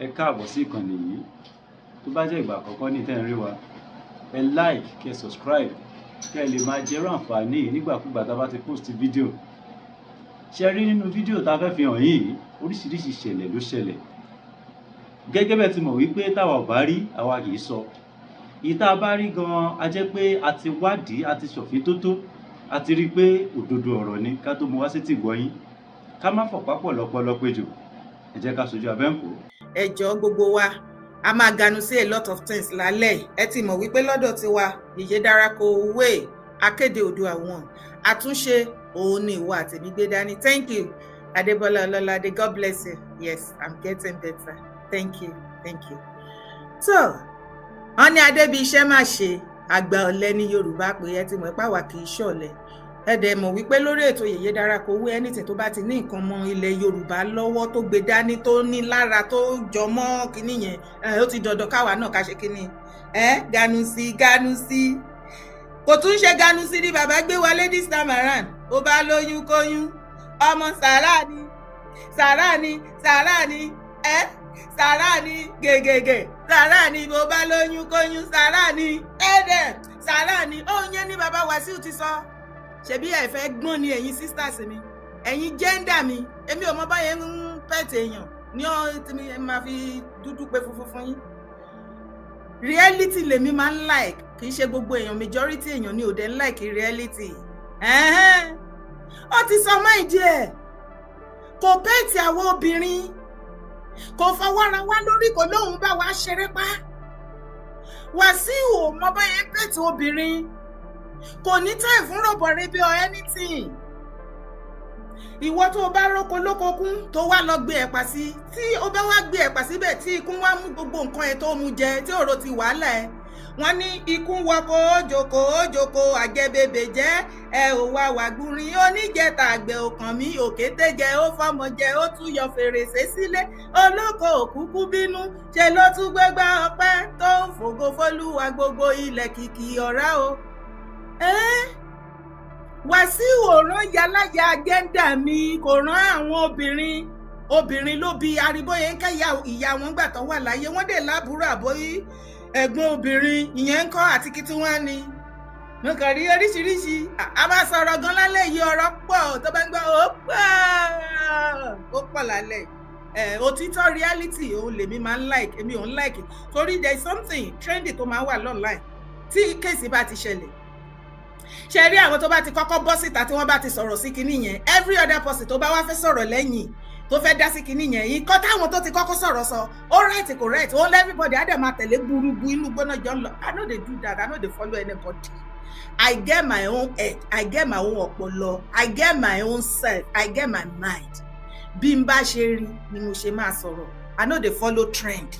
Ẹ káàbọ̀ sí ìkànnì yìí. Tó bá jẹ́ ìgbà àkọ́kọ́ ní tẹ́ ń rí wa, ẹ like, kẹ́ subscribe, kẹ́ ẹ lè máa jẹ́rú àǹfààní yìí nígbàkúgbà tá a bá ti post fídíò. Ṣe rí nínú fídíò tá a fẹ́ fi hàn yìí, oríṣiríṣi ìṣẹ̀lẹ̀ ló ṣẹlẹ̀. Gẹ́gẹ́ bẹ́ẹ̀ ti mọ̀ wípé táwa ò bá rí, àwa kì í sọ. Èyí tá a bá rí gan-an, a jẹ́ pé a ti wádìí, a ti ṣọ̀fíntótó, a ti rí i pé òdodo ọ̀rọ̀ ni ká tó mú wá sétí ìgbọ́ yín. Ká má fọ̀pá pọ̀ lọ́pọlọ péjò. Ẹ jẹ́ ká sojú abẹ́ ń kó. Ẹ jọ̀ọ́, gbogbo wa, a máa ganu sí a lot of things lálẹ́. Ẹ ti mọ̀ wípé lọ́dọ̀ tiwa, Yèyé Dára kò wé akéde Oòduà one, àtúnṣe òun ni ìwọ àtẹ̀mí gbé dání. Thank you, Adébọ́lá Ọlọ́ládé. God bless you. Yes, I'm getting better. Thank you, thank you. So wọ́n ní adébíiṣẹ́ má ṣe àgbà ọ̀lẹ ní Yorùbá pé ẹ ti mọ̀ pé àwa kì í ṣọ̀lẹ. Ẹ dẹ̀ mọ̀ wípé lórí ètò Yèyé Dára kò wé, anything tó bá ti ní nǹkan mọ́ ilẹ̀ Yorùbá lọ́wọ́, tó gbé dání, tó ní lára, tó jọ mọ́ kínní yẹn, ó ti dandan káwa náà ká ṣe kínní ẹ ganu sí ganu sí. Kò tún ṣe ganu sí ni bàbá gbé wọlé this time around. Ó bá lóyún kóyún, ọmọ sàrà ni, sàrà ni, sàrà ni, ẹ sàrà ni, gègègè sàrà ni. Bó bá lóyún kóyún, sàrà ni, ẹ̀ẹ́dẹ̀ sàrà ni. Ó yẹn ní bàbá Wàsíù ti sọ. Ṣebí ẹ fẹ́ gbọ́n ni, ẹ̀yin sisters mi, ẹ̀yin gender mi. Èmi ò mọ báyẹn ń pet èèyàn ní ọ tí mi máa fi dúdú pé funfun fún yín. Reality lèmi máa ń like. Kì í ṣe gbogbo èèyàn, majority èèyàn ni ò dé ń like reality. Ó ti sọ mind ẹ̀, kò pet àwọn obìnrin, kò fọwọ́ ra wá lórí, kò lóun bá wa ṣeré pa. Wàsíù ò mọ báyẹn pet obìnrin, kò ní time fún rọ̀bọ̀rẹ́bí or anything. Ìwọ tó o bá róko lóko kún, tó wá lọ gbé ẹ̀pà sí, tí o bá wá gbé ẹ̀pà síbẹ̀, tí ikún wá mú gbogbo nǹkan ẹ̀ tó mú jẹ, tí òrò ti wàhálà ẹ̀, wọ́n ní ikún wọkọ̀ òjòkó òjòkó àjẹbèbè jẹ́ ẹ ò wá wàgbúrin oníjẹta àgbẹ̀ òkàn mi òkété jẹ, ó fọmọ jẹ, ó tún yọ fèrèsé sílé olóko òkúkú bínú ṣe ló tún gbégbá ọpẹ́ tó ń fògo fólúwa, gbogbo ilẹ̀ kìkì ọ̀rá o. Wàsíù ò rán yaláya agenda mi, kò rán àwọn obìnrin. Obìnrin ló bí Aribóyè ń kẹ́yà ìyá wọn gbà tó wà láyé, wọ́n dẹ̀ lábúrò àbóyí ẹ̀gbọ́n obìnrin ìyẹn ń kọ́ àti kí tí wọ́n ní. Mo kàn rí oríṣiríṣi. A máa sọ̀rọ̀ gan lálẹ́ yìí, ọ̀rọ̀ pọ̀ tó bá ń gbọ́, ó pọ̀, ó pọ̀ lálẹ́. Òtítọ́, reality òun lèmi máa ń like. Èmi ò ń like torí there is something trendy tó máa ń wà online. Tí case bá ti ṣẹlẹ̀, ṣe rí àwọn tó bá ti kọ́kọ́ bọ́ síta, tí wọ́n bá ti sọ̀rọ̀ sí kinní yẹn, every other person tó bá wá fẹ́ sọ̀rọ̀ lẹ́yìn, tó fẹ́ dá sí kinní yẹn, nǹkan táwọn tó ti kọ́kọ́ sọ̀rọ̀ sọ, ó right, kò right, ó everybody á dẹ̀ máa tẹ̀lé gbúrúgbú inú gbóná jọ ń lọ. I no dey do that. I no dey follow anybody. I get my own head, I get my own ọpọlọ, I get my own self, I get my mind. Bí n bá ṣe rí ni mo ṣe máa sọ̀rọ̀. I no dey follow trend.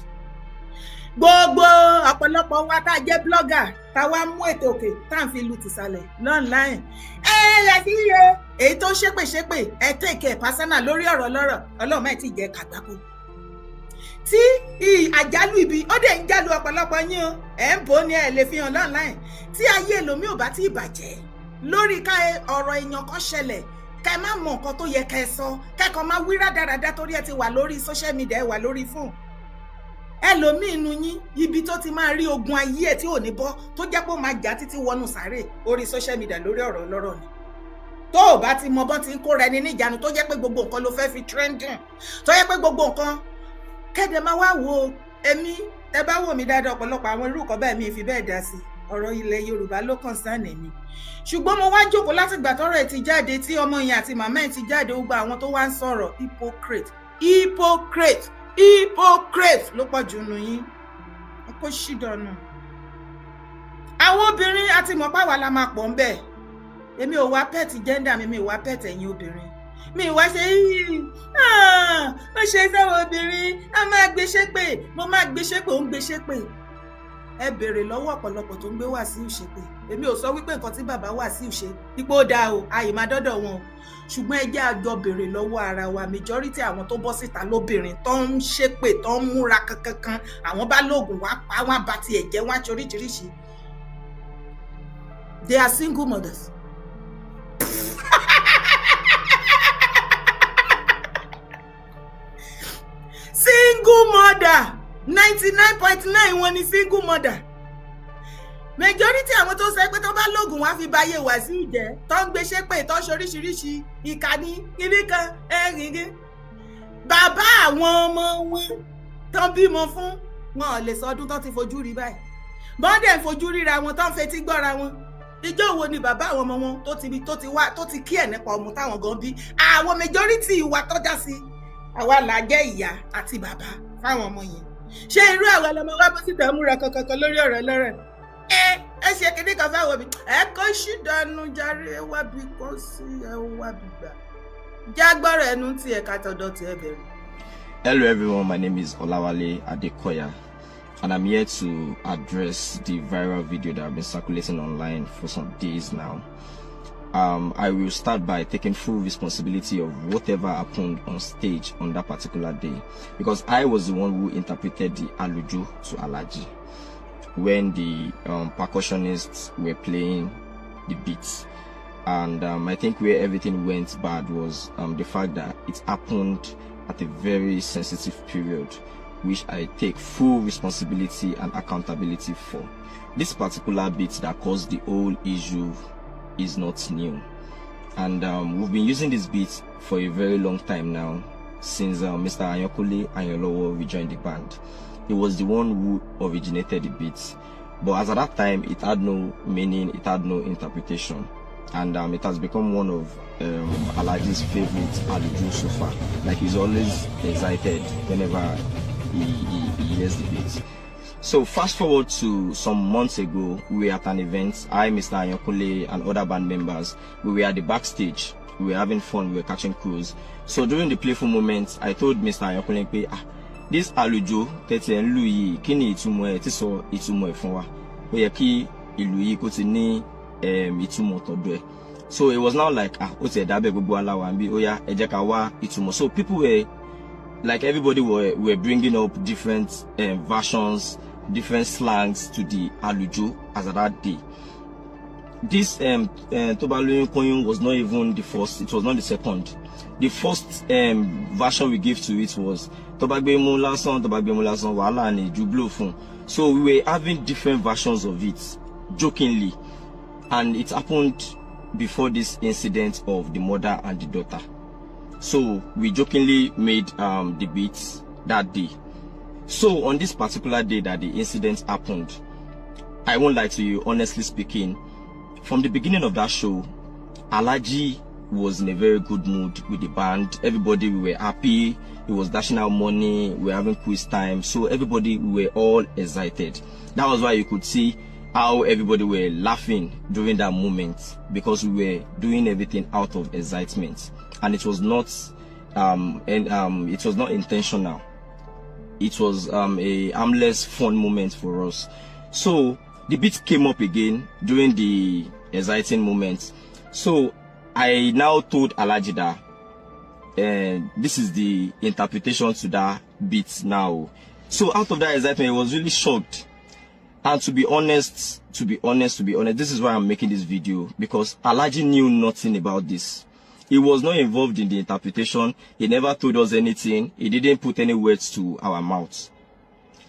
Gbogbo ọ̀pọ̀lọpọ̀ wa tá a jẹ́ blogger, tá a wá mú ètò òkè tá à ń fi lu tìsàlẹ̀ online, ẹ ẹ sí iye èyí tó ṣépè ṣépè, ẹ take it personal lórí ọ̀rọ̀ lọ́rọ̀. Ọlọ́run máa ti jẹ́ kàgbákò tí àjálù ibi ó dẹ̀ ń jálu ọ̀pọ̀lọpọ̀ yín o. Ẹ̀ ń bò ní ẹ̀ lè fi hàn online. Tí ayé ẹlòmíì ò bá tí ì bàjẹ́ lórí ká ọ̀rọ̀ èèyàn kan ṣẹlẹ̀, ká ẹ má mọ nǹkan tó yẹ ká ẹ sọ, kẹ́kọ̀ọ́ máa wí rádaràda torí ẹ ti wà lórí social media, ẹ wà lórí fóònù. Ẹlòmíì inú yín, ibi tó ti máa rí ogun ayé ẹ tí ò ní bọ́, tó jẹ́ pé ó máa jà títí wọnú sàárè, orí social media lórí ọ̀rọ̀ ọlọ́rọ̀ ni. Tó o bá ti mọ bọ́n ti ń kóra ẹni níjànú, tó jẹ́ pé gbogbo nǹkan ló fẹ́ fi trending, tó jẹ́ pé gbogbo nǹkan kẹ́dẹ̀ máa wá wo. Èmi, ẹ bá wò mí dáadáa, ọ̀pọ̀lọpọ̀ àwọn irú nǹkan bẹ́ẹ̀ mi fi bẹ́ẹ̀ dá sí. Ọ̀rọ̀ ilẹ̀ Yorùbá ló concern mi, ṣùgbọ́n mo wá jókòó láti ìgbà tọ́rọ̀ ẹ̀ ti jáde, tí ọmọ yẹn àti màmá ẹ̀ ti jáde, gbogbo àwọn tó wá ń sọ̀rọ̀, hypocrite, hypocrite, hypocrite ló pọ̀ jù nù yín. Ẹ kó ṣì dànù. Àwọn obìnrin àti mọ̀pá wa la máa pọ̀ ń bẹ̀. Èmi ò wá pet gender mi, mi ò wá pet ẹ̀yin obìnrin, mi wá ṣe yìí. Ó ṣe sáwọn obìnrin, a máa gbé ṣépè, mo máa gbé ṣépè, ó ń gbé ṣépè. Ẹ béèrè lọ́wọ́ ọ̀pọ̀lọpọ̀ tó ń gbé Wàsíù ṣépè. Èmi ò sọ wípé nǹkan tí bàbá Wàsíù ṣe ipò ó dáa o, àyè máa dọ́dọ̀ wọn o, ṣùgbọ́n ẹ jẹ́ àjọ béèrè lọ́wọ́ ara wa. Majority àwọn tó bọ́ síta lóbìnrin tó ń ṣépè, tó ń múra kankankan, àwọn bá lóògùn wá pa wọn, bá tiẹ̀ jẹ́ wọn, aṣọ oríṣiríṣi, they are single mothers. Single Mother, 99.9 wọn ni single mother. Majority àwọn tó sọ pé tó bá lóògùn wá fi báyé Wàsíù jẹ́, tó ń gbéṣẹ́ pé tó ń ṣoríṣiríṣi ìkànnì kiri kan ẹ̀rìngín, bàbá àwọn ọmọ wọn tó ń bímọ fún wọn ò lè sọ ọdún tó ti fojú rí báyìí. Bọ́ndẹ̀ ń fojú ríra wọn, tó ń fetí gbọ́ra wọn. Ìjọ wo ni bàbá àwọn ọmọ wọn tó ti tó ti wá tó ti kí ẹ̀ nípa ọmọ táwọn gan bí? Àwọn majority wa tọ́já sí àwa là jẹ́ ìyá àti bàbá fáwọn ọmọ yẹn. Ṣé irú àwọn ọlọmọ wa bó síta múra kankan lórí ọ̀rọ̀ ẹlọ́rẹ̀? Ẹ ṣe kinní kan fáwọn òbí ẹ kó ṣì dànù járe. Ẹ wá bí kò sí, ẹ wá bí gbà jágbọ́rọ̀ ẹnu tí ẹ ká tọ̀dọ̀ tí ẹ bẹ̀rù. Hello everyone, my name is Olawale Adekoya and I'm here to address the viral video that have been circulating online for some days now. I will start by taking full responsibility of whatever happened on stage on that particular day, because I was the one who interpreted the Alujo to Alhaji when the percussionists were playing the beats. And I think where everything went bad was the fact that it happened at a very sensitive period, which I take full responsibility and accountability for. This particular beat that caused the whole issue is not new, and we've been using this beat for a very long time now, since Mr. Ayankunle Ayanlowo rejoined the band. He was the one who originated the beat, but as at that time it had no meaning, it had no interpretation, and it has become one of Alhaji's favorite alujo so far. Like, he's always excited whenever he hears the beat. So fast forward to some months ago, we were at an event. I, Mr. Ayankunle, and other band members, we were at the backstage. We were having fun, we were catching cruise. So during the playful moment, I told Mr. Ayankunle pé, "Ah, this alujo tẹ́ ẹ ń lù yìí, kí ni ìtumọ̀ ẹ̀? Tí sọ ìtumọ̀ ẹ̀ fún wa. Ó yẹ kí ìlú yìí kó ti ní ìtumọ̀ tọ̀dọ̀ ẹ̀." So it was now like, "Ah, ó tiẹ̀ dábẹ́ gbogbo aláwa ń bí, ó yá, ẹ jẹ́ ká wá ìtumọ̀." So people were like, everybody were bringing up different versions, different slangs to the alujo as at that day. This Tó bá lóyún kóyún was not even the first, it was not the second. The first version we gave to it was tó bá gbé mú lásán, tó bá gbé mú lásán, wàhálà ni ju blow fún. So we were having different versions of it jokingly, and it happened before this incident of the mother and the daughter. So we jokingly made the beats that day. So on this particular day that the incident happened, I won't lie to you, honestly speaking, from the beginning of that show, Alhaji was in a very good mood with the band. Everybody, we were happy. He was dashing out money. We were having quiz time. So everybody, we were all excited. That was why you could see how everybody were laughing during that moment, because we were doing everything out of excitement, and it was not and it was not intentional. It was a harmless fun moment for us. So the beat came up again during the exciting moment. So I now told Alhaji that this is the interpretation to that beat now. So out of that excitement, I was really shocked. And to be honest, to be honest, to be honest, this is why I'm making this video, because Alhaji knew nothing about this. He was not involved in the interpretation. He never told us anything. He didn't put any words to our mouths.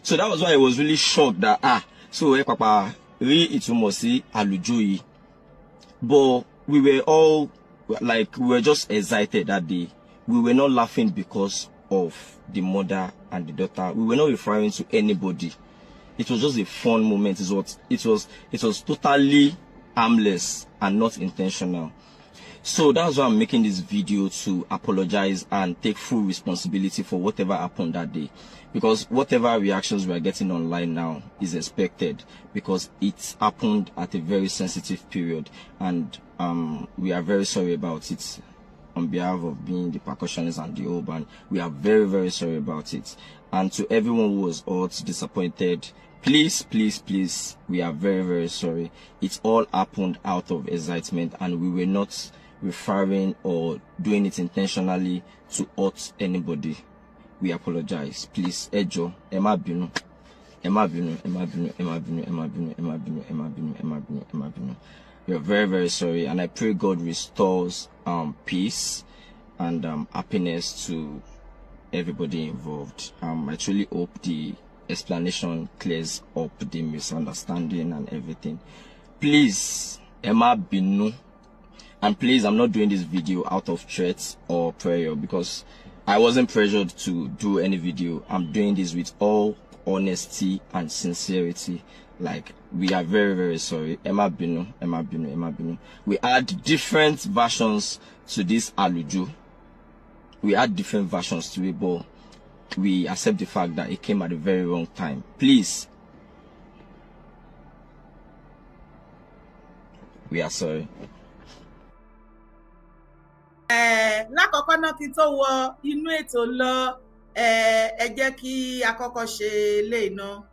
So that was why I was really shocked that, ah, so ẹ pàpà rí ìtumọ̀ sí àlùjọ yìí. But we were all like, we were just excited that day. We were not laughing because of the mother and the daughter. We were not referring to anybody. It was just a fun moment. Is what it was. It was totally harmless and not intentional. So that's why I'm making this video, to apologize and take full responsibility for whatever happened that day, because whatever reactions we are getting online now is expected, because it happened at a very sensitive period, and we are very sorry about it. On behalf of being the percussionist and the whole band, we are very, very sorry about it. And to everyone who was hurt, disappointed, please, please, please, we are very, very sorry. It all happened out of excitement, and we were not referring or doing it intentionally to hurt anybody. We apologize. Please, ẹ jọ̀ọ́, ẹ má bínú, ẹ má bínú, ẹ má bínú, ẹ má bínú, ẹ má bínú, ẹ má bínú, ẹ má bínú, ẹ má bínú, ẹ má bínú. We are very, very sorry, and I pray God restores peace and happiness to everybody involved. I truly hope the explanation clears up the misunderstanding and everything. Please, ẹ má bínú. And please, I'm not doing this video out of threats or prayer, because I wasn't pressured to do any video. I'm doing this with all honesty and sincerity. Like, we are very, very sorry. Ẹ má bínú, ẹ má bínú, ẹ má bínú. We had different versions to this àlùjó. We had different versions to it, but we accept the fact that it came at the very wrong time. Please, we are sorry. Lákọ̀ọ́kọ́ náà, kí n tó wọ inú ètò lọ, ẹ jẹ́ kí a kọ́kọ́ ṣe eléyìí ná.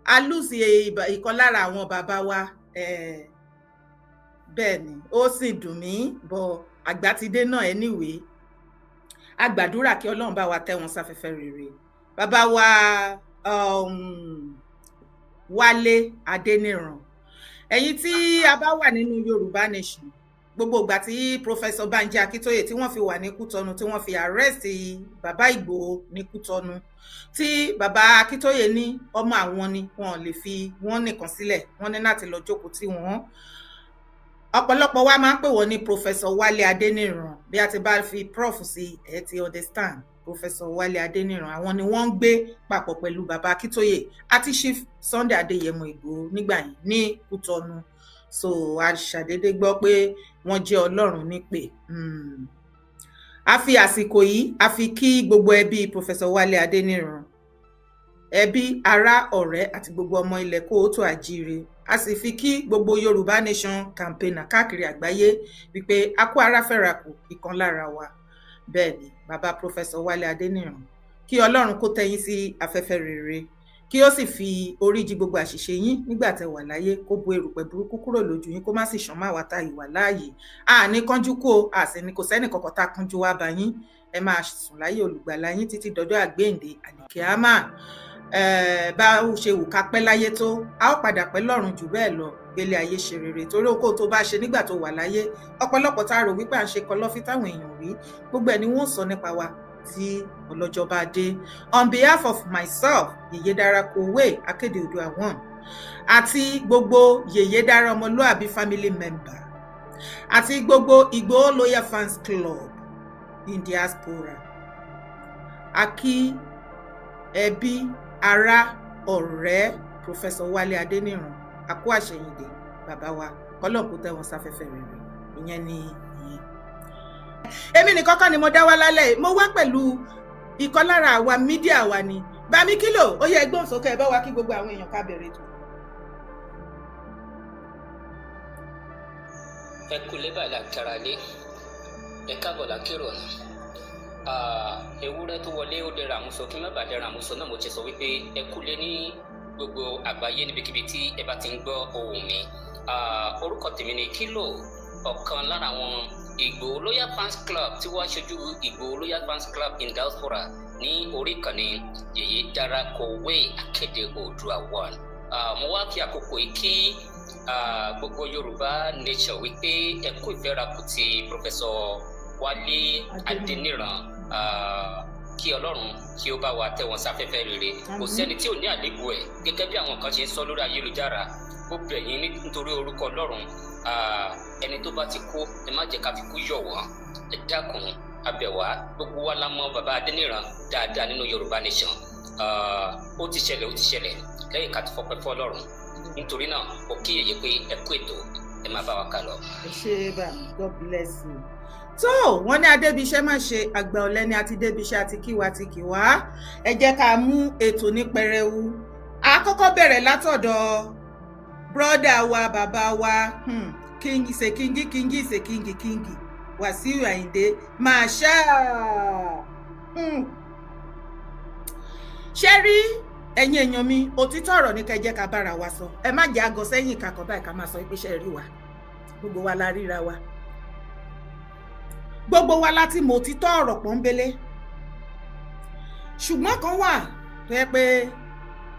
A lose ìkan lára àwọn bàbá wa. Bẹ́ẹ̀ ni, ó sì dùn mí bọ̀, àgbà ti dé náà. Anyway, a gbàdúrà kí Ọlọ́run bá wa tẹ́ wọn sáfẹ́fẹ́ rere, bàbá wa Wálé Adéníran. Ẹ̀yin tí a bá wà nínú Yorùbá Nation, gbogbo ìgbà tí Professor Banji Akíntóyè tí wọ́n fi wà ní Kútọ́nù, tí wọ́n fi arrest bàbá Ìgbòho ní Kútọ́nù, tí bàbá Akíntóyè ní ọmọ àwọn ni, wọn ò lè fi wọ́n nìkan sílẹ̀, wọ́n ní láti lọ jókòó tí wọ́n. Ọ̀pọ̀lọpọ̀ wa máa ń pè wọ́n ní Professor Wálé Adéníran. Bí a ti bá fi prof sí, ẹ ti understand. Professor Wálé Adéníran, àwọn ni wọ́n ń gbé papọ̀ pẹ̀lú bàbá Akíntóyè àti Chief Sunday Adéyẹmọ Ìgbòho nígbà yẹn ní Kútọ́nù. So a ṣàdédé gbọ́ pé wọ́n jẹ́ Ọlọ́run nípè. A fi àsìkò yìí, a fi kí gbogbo ẹbí Professor Wálé Adéníran, ẹbí, ará, ọ̀rẹ́ àti gbogbo ọmọ ilẹ̀ káàárọ̀ oòjíire. A sì fi kí gbogbo Yorùbá Nation campaigner káàkiri àgbáyé wípé a kú ara fẹ́ra kù ìkan lára wa. Bẹ́ẹ̀ ni, bàbá Professor Wálé Adéníran, kí Ọlọ́run kó tẹ́ yín sí afẹ́fẹ́ rere, kí ó sì fi orí jì gbogbo àṣìṣe yín nígbà tẹ́ wà láyé, kó bo erùpẹ̀ burúkú kúrò lójú yín, kó má sì ṣàn má wá ta ìwà láàyè. Àní kánjú kó a sì ní kò sẹ́nì kankan tá a kánjú wá bá yín. Ẹ máa sùn láyé olùgbàlà yín títí dọjọ́ àgbéǹde àlìkíámà. Bá ó ṣe wù ká pẹ́ láyé tó, a ó padà pẹ́ lọ́run jù bẹ́ẹ̀ lọ. Gbélé ayé ṣe rere, torí ohunkóhun tó bá ṣe nígbà tó wà láyé, ọ̀pọ̀lọpọ̀ tá a rò wípé à ń ṣe kọlọ́fín táwọn èèyàn rí, gbogbo ẹ̀ ni wọ́n sọ nípa wa tí ọlọ́jọ́ bá dé. On behalf of myself, Yèyé Dára Kowé Akéde Oòduà One, àti gbogbo Yèyé Dára Ọmọlúàbí family member, àti gbogbo Ìgbòho Loyal Fans Club in diaspora, a kí ẹbí, ará, ọ̀rẹ́ Professor Wálé Adéníran, a kú àṣẹyìndè bàbá wa, kọ́lọ́un kó tẹ́ wọn sáfẹ́fẹ́ rere. Ìyẹn ni ìyẹn. Èmi nìkan kọ́ ni mo dá wá lálẹ́ yìí. Mo wá pẹ̀lú ìkan lára àwa media wa ni Bami Kílò. Ó yẹ ẹgbọ́n sókè, ẹ bá wa kí gbogbo àwọn èèyàn, ká bẹ̀rẹ̀ ètò. Ẹ kú lébà làkàrà lé, ẹ káàbọ̀ lákèrò ọ̀nà. Ewúrẹ́ tó wọlé, ó dẹra àmúso. Kí má bàa dẹra àmúso náà, mo ti sọ wípé ẹ kú lé ní gbogbo àgbáyé, níbikíbi tí ẹ bá ti ń gbọ́ ohùn mi. Orúkọ tèmi ni Kílò, ọ̀kan lára àwọn Ìgbòho Loyal Fans Club tí wọ́n ṣojú Ìgbòho Loyal Fans Club in diaspora ní orí ìkànnì Yèyé Dára Kowé Akéde Oòduà One. Mo wá fi àkókò yìí kí gbogbo Yorùbá Nation wípé ẹ kú ìfẹ́rakù ti Professor Wálé Adéníran. Kí Ọlọ́run kí ó bá wa tẹ́ wọn sáfẹ́fẹ́ rere. Kò sẹ́ni tí ò ní àléébù ẹ̀, gẹ́gẹ́ bí àwọn kan ṣe ń sọ lórí ayélujára. Ó bẹ̀ yín nítorí orúkọ Ọlọ́run, ẹni tó bá ti kú, ẹ má jẹ́ ká fi kú yọ̀ wọ́n. Ẹ dákun, a bẹ̀ wá. Gbogbo wa la mọ̀ bàbá Adéníran dáadáa nínú Yorùbá Nation. Ó ti ṣẹlẹ̀, ó ti ṣẹlẹ̀, lẹ́yìn ká ti fọpẹ́ fún Ọlọ́run. Nítorí náà, ó kí èyí pé ẹ kú ètò, ẹ má bá wa kà lọ. Ẹ ṣe bá, God bless you. Tó wọ́n ní adébíṣẹ́ má ṣe àgbà ọ̀lẹ ni, àti débíṣẹ́ àti kíwa ti kíwá. Ẹ jẹ́ ká mú ètò ní pẹrẹwu. A kọ́kọ́ bẹ̀rẹ̀ látọ̀dọ̀ brother wa, bàbá wa, king ṣe kingi kingi ṣe kingi kingi, Wàsíù Àyìndé Màṣá. Ṣé rí, ẹ̀yin èèyàn mi, òtítọ́ ọ̀rọ̀ ní kẹ́ jẹ́ ká bára wa sọ. Ẹ má jẹ́ àgọ́ sẹ́yìn kakọ̀ báyìí ká máa sọ pé ṣe rí wa. Gbogbo wa la ríra wa, gbogbo wa láti mọ òtítọ́ ọ̀rọ̀ pọ́nbélé, ṣùgbọ́n kan wà tó yẹ pé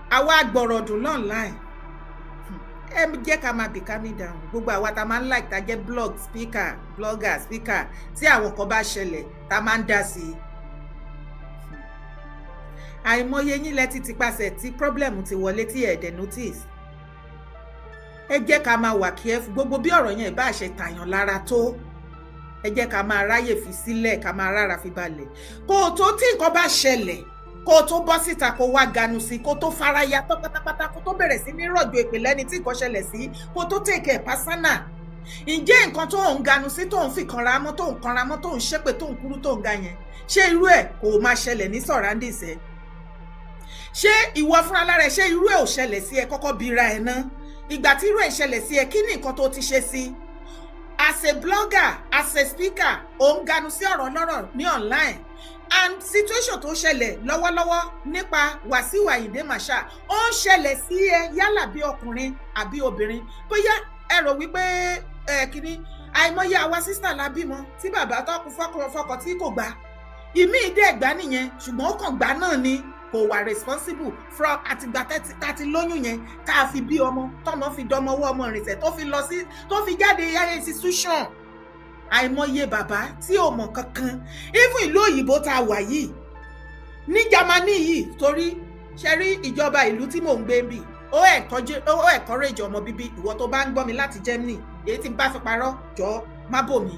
àwa gbọ̀rọ̀dùn online. Ẹ jẹ́ ká máa be calming down. Gbogbo àwa tá máa ń like, tá jẹ́ blog speaker, blogger, speaker, tí àwọn kan bá ṣẹlẹ̀ tá máa ń dá sí i. Àìmọye yín lẹ ti tipasẹ̀ tí problem ti wọlé tí ẹ̀ dẹ̀ notice. Ẹ jẹ́ ká máa wà careful. Gbogbo bí ọ̀rọ̀ yẹn bá ṣe tàyàn lára tó, ẹ jẹ́ ká máa ráyè fi sílẹ̀, ká máa rárá fi balẹ̀. Kó o tó, tí nǹkan bá ṣẹlẹ̀, kó o tó bọ́ síta, kó o wá ganu sí, kó o tó faraya tó pátápátá, kó o tó bẹ̀rẹ̀ sí ní rọ̀jò èpè lẹ́ni tí nǹkan ṣẹlẹ̀ sí, kó o tó take it personal, ǹjẹ́ nǹkan tó ń ganu sí, tó ń fi kanra mọ́, tó ń kanra mọ́, tó ń ṣépè, tó ń kúrú, tó ń ga yẹn, ṣé irú ẹ̀ kò máa ṣẹlẹ̀ ní surroundings ẹ̀? Ṣé ìwọ fúnra lára ẹ, ṣé irú ẹ̀ ò ṣẹlẹ̀ sí ẹ? Kọ́kọ́ bira ẹ ná. Ìgbà tí irú ẹ̀ ṣẹlẹ̀ sí ẹ, kí ni nǹkan tó ti ṣe sí? As a blogger, as a speaker, ò ń ganu sí ọ̀rọ̀ lọ́rọ̀ ní online, and situation tó ṣẹlẹ̀ lọ́wọ́lọ́wọ́ nípa Wàsíù Àyìndé Marshal, ó ń ṣẹlẹ̀ sí ẹ, yálà bí ọkùnrin àbí obìnrin. Bóyá ẹ rò wípé ẹ kíní, àìmọye àwa sister la bímọ tí bàbá tó kú fọkọ tí kò gbà. Ìmí ìdí ẹ̀gbá nìyẹn, ṣùgbọ́n ó kàn gbà náà ni, kò wà responsible from àtìgbà tá ti lóyún yẹn, tá a fi bí ọmọ, tọmọ fi dọmọ ọwọ́, ọmọ ìrìnsẹ̀, tó fi lọ sí, tó fi jáde institution. Àìmọye bàbá tí ò mọ̀ kankan, even ìlú òyìnbó tá a wà yìí, ní Germany yìí, torí ṣe rí ìjọba ìlú tí mò ń gbé bì, ó encourage ọmọ bíbí. Ìwọ tó bá ń gbọ́ mi láti Germany, èyí tí n bá fi parọ́, jọ má bò mí.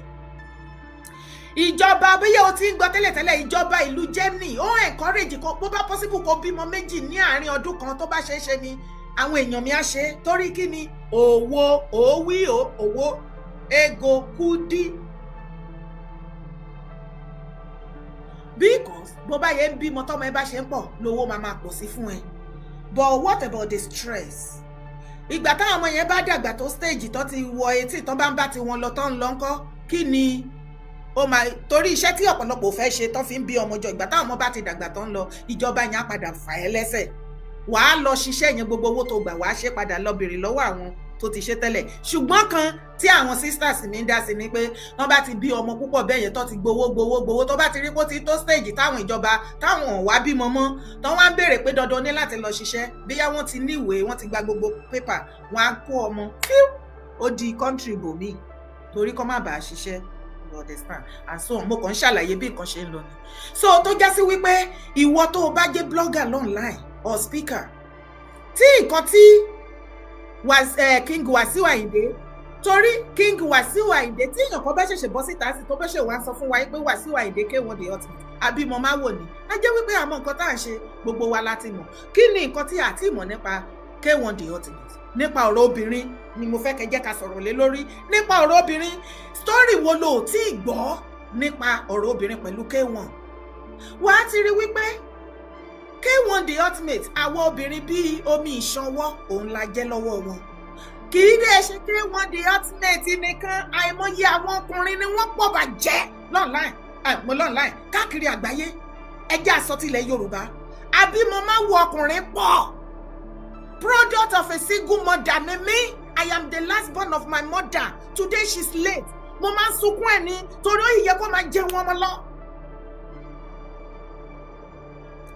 Ìjọba, bóyá o ti ń gbọ́ tẹ́lẹ̀tẹ́lẹ̀, ìjọba ìlú Germany ó encourage kó, bó bá possible, kó bímọ méjì ní àárín ọdún kan. Tó bá ṣeé ṣe ni, àwọn èèyàn mi á ṣe. Torí kí ni? Òwò òwí, òwò ego kúdí, because bó bá yẹ ń bímọ, tọmọ ẹ bá ṣe ń pọ̀, lówó máa máa pọ̀ sí fún ẹ. But what about the stress ìgbà táwọn ọmọ yẹn bá dàgbà tó stage tó ti wọ etí, tó bá ń bá tiwọn lọ, tó ń lọ ńkọ́? Kí ni ó máa torí iṣẹ́ tí ọ̀pọ̀lọpọ̀ fẹ́ ṣe tó fi ń bí ọmọ jọ? Ìgbà táwọn ọmọ bá ti dàgbà tó ń lọ, ìjọba yẹn á padà fà ẹ́ lẹ́sẹ̀, wàá lọ ṣiṣẹ́ yẹn. Gbogbo owó tó gbà, wàá ṣe padà lọ bèrè lọ́wọ́ àwọn tó ti ṣe tẹ́lẹ̀. Ṣùgbọ́n kan tí àwọn sisters mi ń dá sí ni pé wọ́n bá ti bí ọmọ púpọ̀ bẹ́ẹ̀ yẹn, tó ti gbowó gbowó gbowó, tó bá ti rí pé ó ti tó stage táwọn ìjọba táwọn ò wá bímọ mọ́, tó wá ń béèrè pé dandan ní láti lọ ṣiṣẹ́, bíyá wọ́n ti níwèé, wọ́n ti gba gbogbo paper, wọ́n á kó ọmọ fíw, ó di country bòmíì, torí kọ́ má bàa ṣiṣẹ́, you understand, and so on. Mo kàn ń ṣàlàyé bí nǹkan ṣe ń lọ ni. So tó já sí wípé ìwọ tó o bá jẹ́ blogger online or speaker, tí nǹkan tí King Wasiu Ayinde, torí King Wasiu Ayinde, tí èèyàn kan bá ṣẹ̀ṣẹ̀ bọ́ síta sí, tó bá ṣe wá sọ fún wa pé Wasiu Ayinde K1 the Ultimate àbímọ máa wò ní, á jẹ́ wípé àmọ́ nǹkan tá à ń ṣe, gbogbo wa láti mọ̀. Kí ni nǹkan tí a ti mọ̀ nípa K1 the Ultimate? Nípa ọ̀rọ̀ obìnrin ni mo fẹ́ kẹ́ jẹ́ ká sọ̀rọ̀ lé lórí. Nípa ọ̀rọ̀ obìnrin, story wo lo ò tí ì gbọ́ nípa ọ̀rọ̀ obìnrin pẹ̀lú K1? Wàá ti rí wípé K1 the Ultimate, àwọn obìnrin bíi omi ìṣanwọ́ òun la jẹ́ lọ́wọ́ wọn. Kì í dẹ̀ ṣe K1 the Ultimate nìkan, àìmọye àwọn ọkùnrin ni wọ́n pọ̀ bàjẹ́ online, mo online káàkiri àgbáyé. Ẹjẹ́ àsọtílẹ̀ Yorùbá, àbímọ máa wo ọkùnrin pọ̀. Product of a single mother ni mí. I am the last born of my mother. Today she's late. Mo máa ń sunkún ẹ̀ ní, torí ó yẹ kó máa jẹun ọmọ lọ.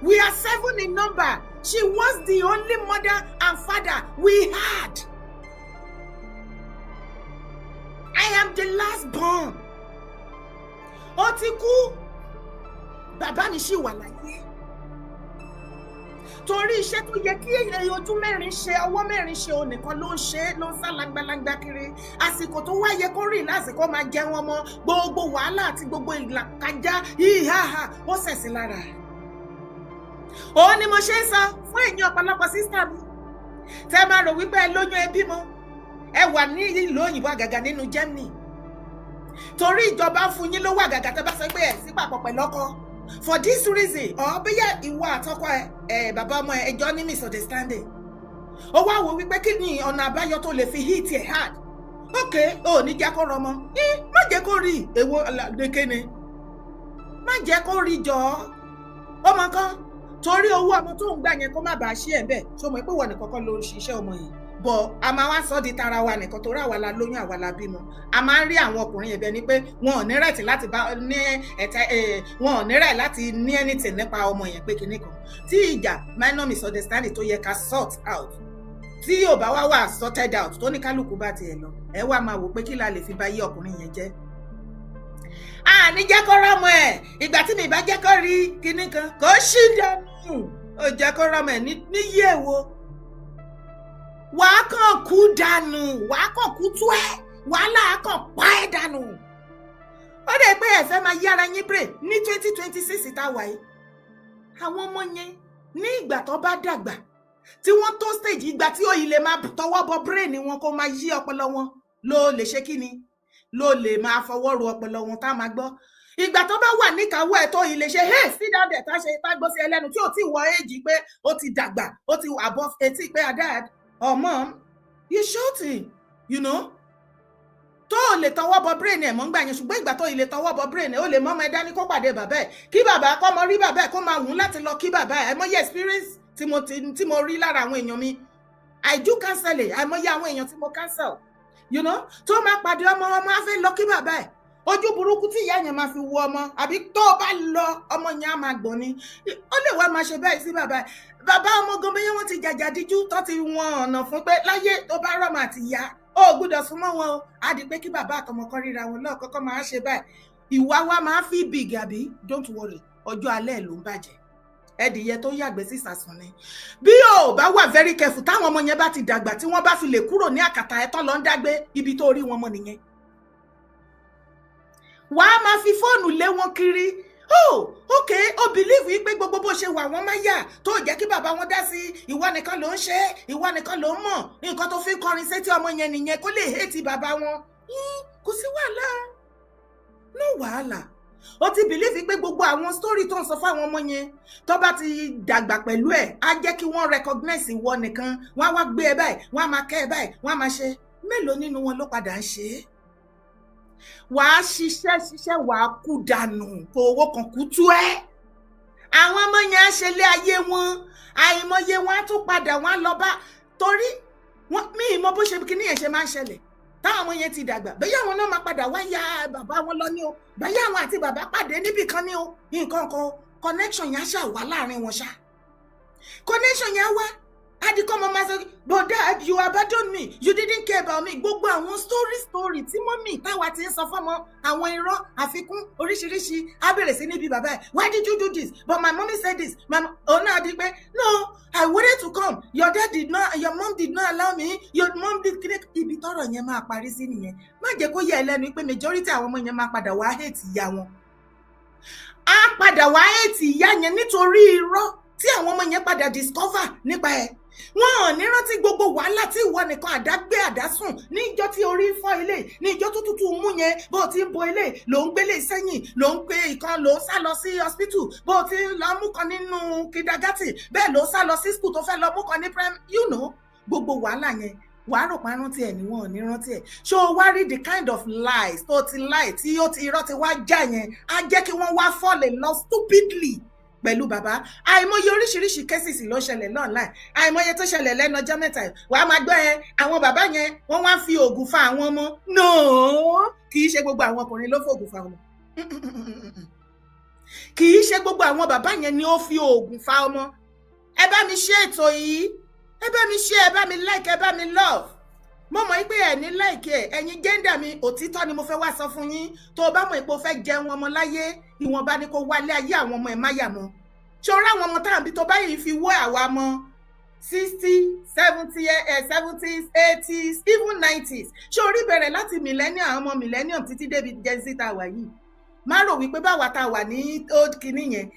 We are seven in number. She was the only mother and father we had. I am the last born. Ó ti kú, bàbá mi ṣì wà láyé. Torí iṣẹ́ tó yẹ kí èyí ojú mẹ́rin ṣe, ọwọ́ mẹ́rin ṣe, òun nìkan ló ń ṣe, ló ń sá langbalangba kiri. Àsìkò tó wá yẹ kó rìn lásìkò máa jẹun ọmọ, gbogbo wàhálà àti gbogbo ìlàkàjá ìhàhà, ó ṣẹ̀sìn lára. Òun ni mo ṣe ń sọ fún ẹ̀yin ọ̀pọ̀lọpọ̀ sister mi tẹ́ máa rò wípé ẹ lóyún, ẹ bímọ, ẹ wà ní ìlú òyìnbó, àgàgà nínú Germany, torí ìjọba ń fún yín lówó, àgàgà tẹ́ bá sọ pé ẹ sí papọ̀ pẹ̀lú ọkọ for this reason, or bóyá ìwọ àtọkọ ẹ ẹ bàbá ọmọ ẹ ẹjọ́ ní misunderstanding, ó wá wò wípé kí ni ọ̀nà àbáyọ tó lè fi hit ẹ̀ hard. Ok, ò ní jẹ́ kó rọmọ, má jẹ́ kó rí èwo lékéne, má jẹ́ kó rí jọ ọmọ kan, torí owó ọmọ tó ń gbà yẹn, kó má bàa ṣí ẹ̀ bẹ́ẹ̀. Ṣó mọ̀ pé wọ́n nìkan kọ́ ló ń ṣiṣẹ́ ọmọ yẹn? Bọ̀ a máa wá sọ di tara wa nìkan, torí àwa la lóyún, àwa la bímọ. A máa ń rí àwọn ọkùnrin yẹn bẹ́ẹ̀ ni pé wọn ò ní right láti bá ní ẹ̀tẹ́, wọn ò ní right láti ní anything nípa ọmọ yẹn, pé kinní kan tí ìjà, minor misunderstanding tó yẹ ká sort out, tí yóò bá wá wà sorted out, tó ní kálukú bá tiẹ̀ lọ, ẹ wá máa wò pé kí la lè fi bá yé ọkùnrin yẹn jẹ́. Àní jẹ́ kó rọ́mọ ẹ̀, ìgbà tí mi bá jẹ́ kó rí kinní kan, kó ṣì dànù. Ó jẹ́ kó rọ́mọ ẹ̀ níyí èwo. Wàá kàn kú dànù, wàá kàn kú tú ẹ, wàhálà á kàn pa ẹ́ dànù. Ó dẹ̀ pé ẹ fẹ́ máa yára yín brain ní 2026 tá a wà yìí. Àwọn ọmọ yẹn, ní ìgbà tó bá dàgbà, tí wọ́n tó stage ìgbà tí òyìn lè máa tọwọ́ bọ brain wọn, kó máa yí ọpọlọ wọn, ló lè ṣe kí ni, ló lè máa fọwọ́ ro ọpọlọ wọn tá a máa gbọ́. Ìgbà tó bá wà níkàáwọ́ ẹ̀ tó yìí lè ṣe, "Hey, sit down there," tá ṣe tá gbọ́ sí ẹlẹ́nu, tí ò tí wọ éèjì pé ó ti dàgbà, ó ti above 18, pé, "Dad or Mom, you shouting," tó o lè tọwọ́ bọ brain ẹ̀ mọ́ ń gbà yẹn. Ṣùgbọ́n ìgbà tó o lè tọwọ́ bọ brain ẹ̀, ó lè mọ́mọ ẹ dání kó pàdé bàbá ẹ̀, kí bàbá kọ́ mọ rí bàbá ẹ̀, kó máa wù ú láti lọ kí bàbá ẹ̀. Àìmọye experience tí mo rí lára àwọn èèyàn mi. I do counseling. Àìmọye àwọn èèyàn tí mo counsel tó máa pàdé ọmọ, ọmọ á fẹ́ lọ kí bàbá ẹ̀. Ojú burúkú tí ìyá yẹn máa fi wo ọmọ, àbí tó o bá lọ, ọmọ yẹn á máa gbọ̀n ni. Ó lè wá máa ṣe bẹ́ẹ̀ sí bàbá ẹ̀. Bàbá ọmọ gan, bóyá wọ́n ti jàjà díjú tó ti wọn ọ̀nà fún pé láyé, tó bá rọ̀mọ̀ àti ìyá, ó gbúdọ̀ súnmọ́ wọn o. Á di pé kí bàbá àtọmọ kan ríra wọn lọ́ọ̀kọ́kọ́, máa ṣe báyìí. Ìwà wa máa fi big, àbí? Don't worry, ọjọ́ alẹ́ ló ń bàjẹ́. Ẹdìyẹ tó yàgbẹ́ sí ìsàsùn ni. Bí o bá wà very careful, táwọn ọmọ yẹn bá ti dàgbà, tí wọ́n bá fi lè kúrò ní àkàtà ẹ̀tọ́ lọ ń dágbé, ibi tó rí wọn mọ́ nìyẹn. Wàá máa fi fóònù lé wọn kiri. Oh ok, ó believe wípé gbogbo bó ṣe wà wọ́n máa yà tó jẹ́ kí bàbá wọn dá sí. Ìwọ nìkan ló ń ṣe é, ìwọ nìkan ló ń mọ̀. Nǹkan tó fi ń kọrin sétí ọmọ yẹn nìyẹn, kó lè hate bàbá wọn. Kò sí wàhálà, no wàhálà. Ó ti believe pé gbogbo àwọn story tó ń sọ fáwọn ọmọ yẹn, tó bá ti dàgbà pẹ̀lú ẹ̀, á jẹ́ kí wọ́n recognize ìwọ nìkan. Wọ́n á wá gbé ẹ báyìí, wọ́n á máa kẹ́ ẹ báyìí, wọ́n á máa ṣe. Mélòó nínú wọn ló padà ń ṣe é? Wàá ṣiṣẹ́ ṣiṣẹ́, wàá kú dànù, kó owó kan kú tú ẹ́. Àwọn ọmọ yẹn á ṣe lé ayé wọn. Àìmọye wọn á tún padà, wọn á lọ bá, torí wọn mí ìmọ̀ bó ṣe kíní yẹn ṣe máa ń ṣẹlẹ̀. Táwọn ọmọ yẹn ti dàgbà, bẹ́ẹ̀ àwọn náà máa padà wá ya bàbá wọn lọ ní o, bẹ́ẹ̀ àwọn àti bàbá pàdé níbì kan ní o, nǹkan kan, connection yẹn á ṣà wá láàrin wọn ṣá. Connection yẹn á wá adikọ́ mọ́ máa sọ, "But Dad, you abandoned me, you didn't care about me." Gbogbo àwọn story story tí mummy táwa ti ń sọ fọ́mọ, àwọn irọ́ àfikún oríṣiríṣi, á bẹ̀rẹ̀ sí níbi bàbá ẹ̀, "Why did you do this?" "But my mommy said this." My òun náà di pé, "No, I wanted to come, your dad did not, your mom did not allow me, your mom did." Ibi tọ́rọ̀ yẹn máa parí sí nìyẹn. Má jẹ́ kó yẹ ẹ lẹ́nu pé majority àwọn ọmọ yẹn máa padà wá hate ìyá wọn. Á padà wá hate ìyá yẹn nítorí irọ́ tí àwọn ọmọ yẹn padà discover nípa ẹ̀. Wọn ò ní rántí gbogbo wàhálà tí ìwọ nìkan àdágbé àdásùn ní ìjọ tí orí ń fọ́ ilé, ní ìjọ tó tútù mú yẹn, bó ti ń bo ilé, ló ń gbélé sẹ́yìn, ló ń gbé ìkan, ló ń sá lọ sí hospital, bó ti ń lọ mú kan nínú kindergarten, bẹ́ẹ̀ ló ń sá lọ sí school, tó fẹ́ lọ mú kan ní prime. Gbogbo wàhálà yẹn, wàá rò pa rántí ẹ ní, wọn ò ní rántí ẹ. Ṣé o wá rí the kind of lies tó ti lie, tí ó ti irọ́ ti wá já yẹn, á jẹ́ kí wọ́n wá fall in love stupidly pẹ̀lú bàbá. Àìmọye oríṣiríṣi cases ló ṣẹlẹ̀ online. Àìmọye tó ṣẹlẹ̀ lẹ́nu ọjọ́ mẹ́ta yìí. Wàá máa gbọ́ ẹ, àwọn bàbá yẹn, wọ́n wá ń fi oògùn fa àwọn ọmọ. No, kì í ṣe gbogbo àwọn ọkùnrin ló fòògùn fa ọmọ. Kì í ṣe gbogbo àwọn bàbá yẹn ni ó fi oògùn fa ọmọ. Ẹ bá mi ṣe ètò yìí, ẹ bá mi ṣe, ẹ bá mi like, ẹ bá mi love. Mo mọ̀ pé ẹ ní like ẹ. Ẹ̀yin gender mi, òtítọ́ ni mo fẹ́ wá sọ fún yín. Tó o bá mọ̀ pé o fẹ́ jẹun ọmọ láyé, ìwọ̀nba ni kó wálé ayé àwọn ọmọ ẹ̀ má yà mọ́. Ṣọ́ra àwọn ọmọ táwọn tó báyìí fi wọ́ àwa mọ́ 60, 70, 70s, 80s, even 90s. Ṣé orí bẹ̀rẹ̀ láti millennium, àwọn ọmọ millennium títí débi Gen Z tá a wà yìí, má rò wípé báwa tá a wà ní old kinní yẹn,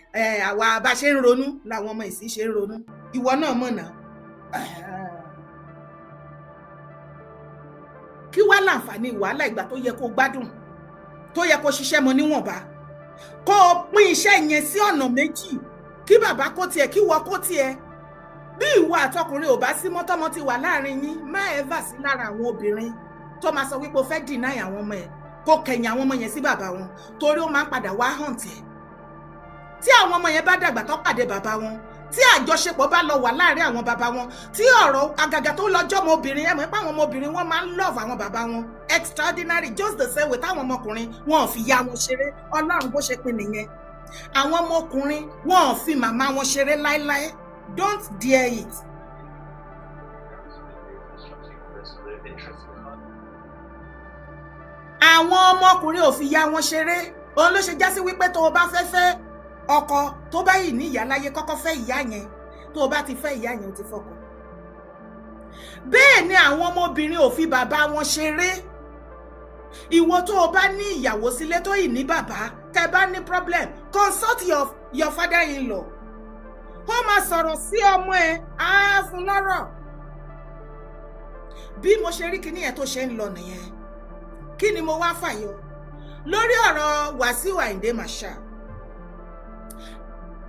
àwa bá ṣe ń ronú làwọn ọmọ ìsìn ṣe ń ronú. Ìwọ náà mọ̀ náà. Kí wá láǹfààní wàhálà ìgbà tó yẹ kó gbádùn, tó yẹ kó ṣiṣẹ́ mọ níwọ̀nba, kó o pín iṣẹ́ yẹn sí ọ̀nà méjì, kí bàbá kó tiẹ̀, kí wọ́n kó tiẹ̀? Bí ìwọ àtọkùnrin ò bá sí mọ́tọ́mọ́ ti wà láàrin yín, má ẹ́fà sí lára àwọn obìnrin tó máa sọ wípé o fẹ́ deny àwọn ọmọ ẹ̀, kó kẹ̀yìn àwọn ọmọ yẹn sí bàbá wọn, torí ó máa ń padà wá hàn tiẹ̀. Tí àwọn ọmọ yẹn bá dàgbà, tó pàdé bàbá wọn, tí àjọṣepọ̀ bá lọ wà láàrin àwọn bàbá wọn, tí ọ̀rọ̀ àgàgà tó lọ́jọ́ ọmọbìnrin, ẹ mọ̀ pé àwọn ọmọbìnrin wọn máa ń love àwọn bàbá wọn extraordinary, just the same way táwọn ọmọkùnrin wọn ò fi ya wọn ṣeré. Ọlọ́run bó ṣe pin nìyẹn. Àwọn ọmọkùnrin wọn ò fi màmá wọn ṣeré láéláé. Don't dare it. Àwọn ọmọkùnrin ò fi ya wọn ṣeré. Òun ló ṣe já sí wípé tó o bá fẹ́ fẹ́ ọkọ tó bá yìí ní ìyá láyé, kọ́kọ́ fẹ́ ìyá yẹn. Tó o bá ti fẹ́ ìyá yẹn, o ti fọkọ. Bẹ́ẹ̀ ni àwọn ọmọbìnrin ò fi bàbá wọn ṣeré. Ìwọ tó o bá ní ìyàwó sílé tó yìí ní bàbá, tẹ́ bá ní problem, consult your father in law. Ó máa sọ̀rọ̀ sí ọmọ ẹ, á fún lọ́rọ̀. Bí mo ṣe rí kinní yẹn tó ṣe ń lọ nìyẹn. Kí ni mo wá fàyọ lórí ọ̀rọ̀ Wàsíù Àyìndé Marshal?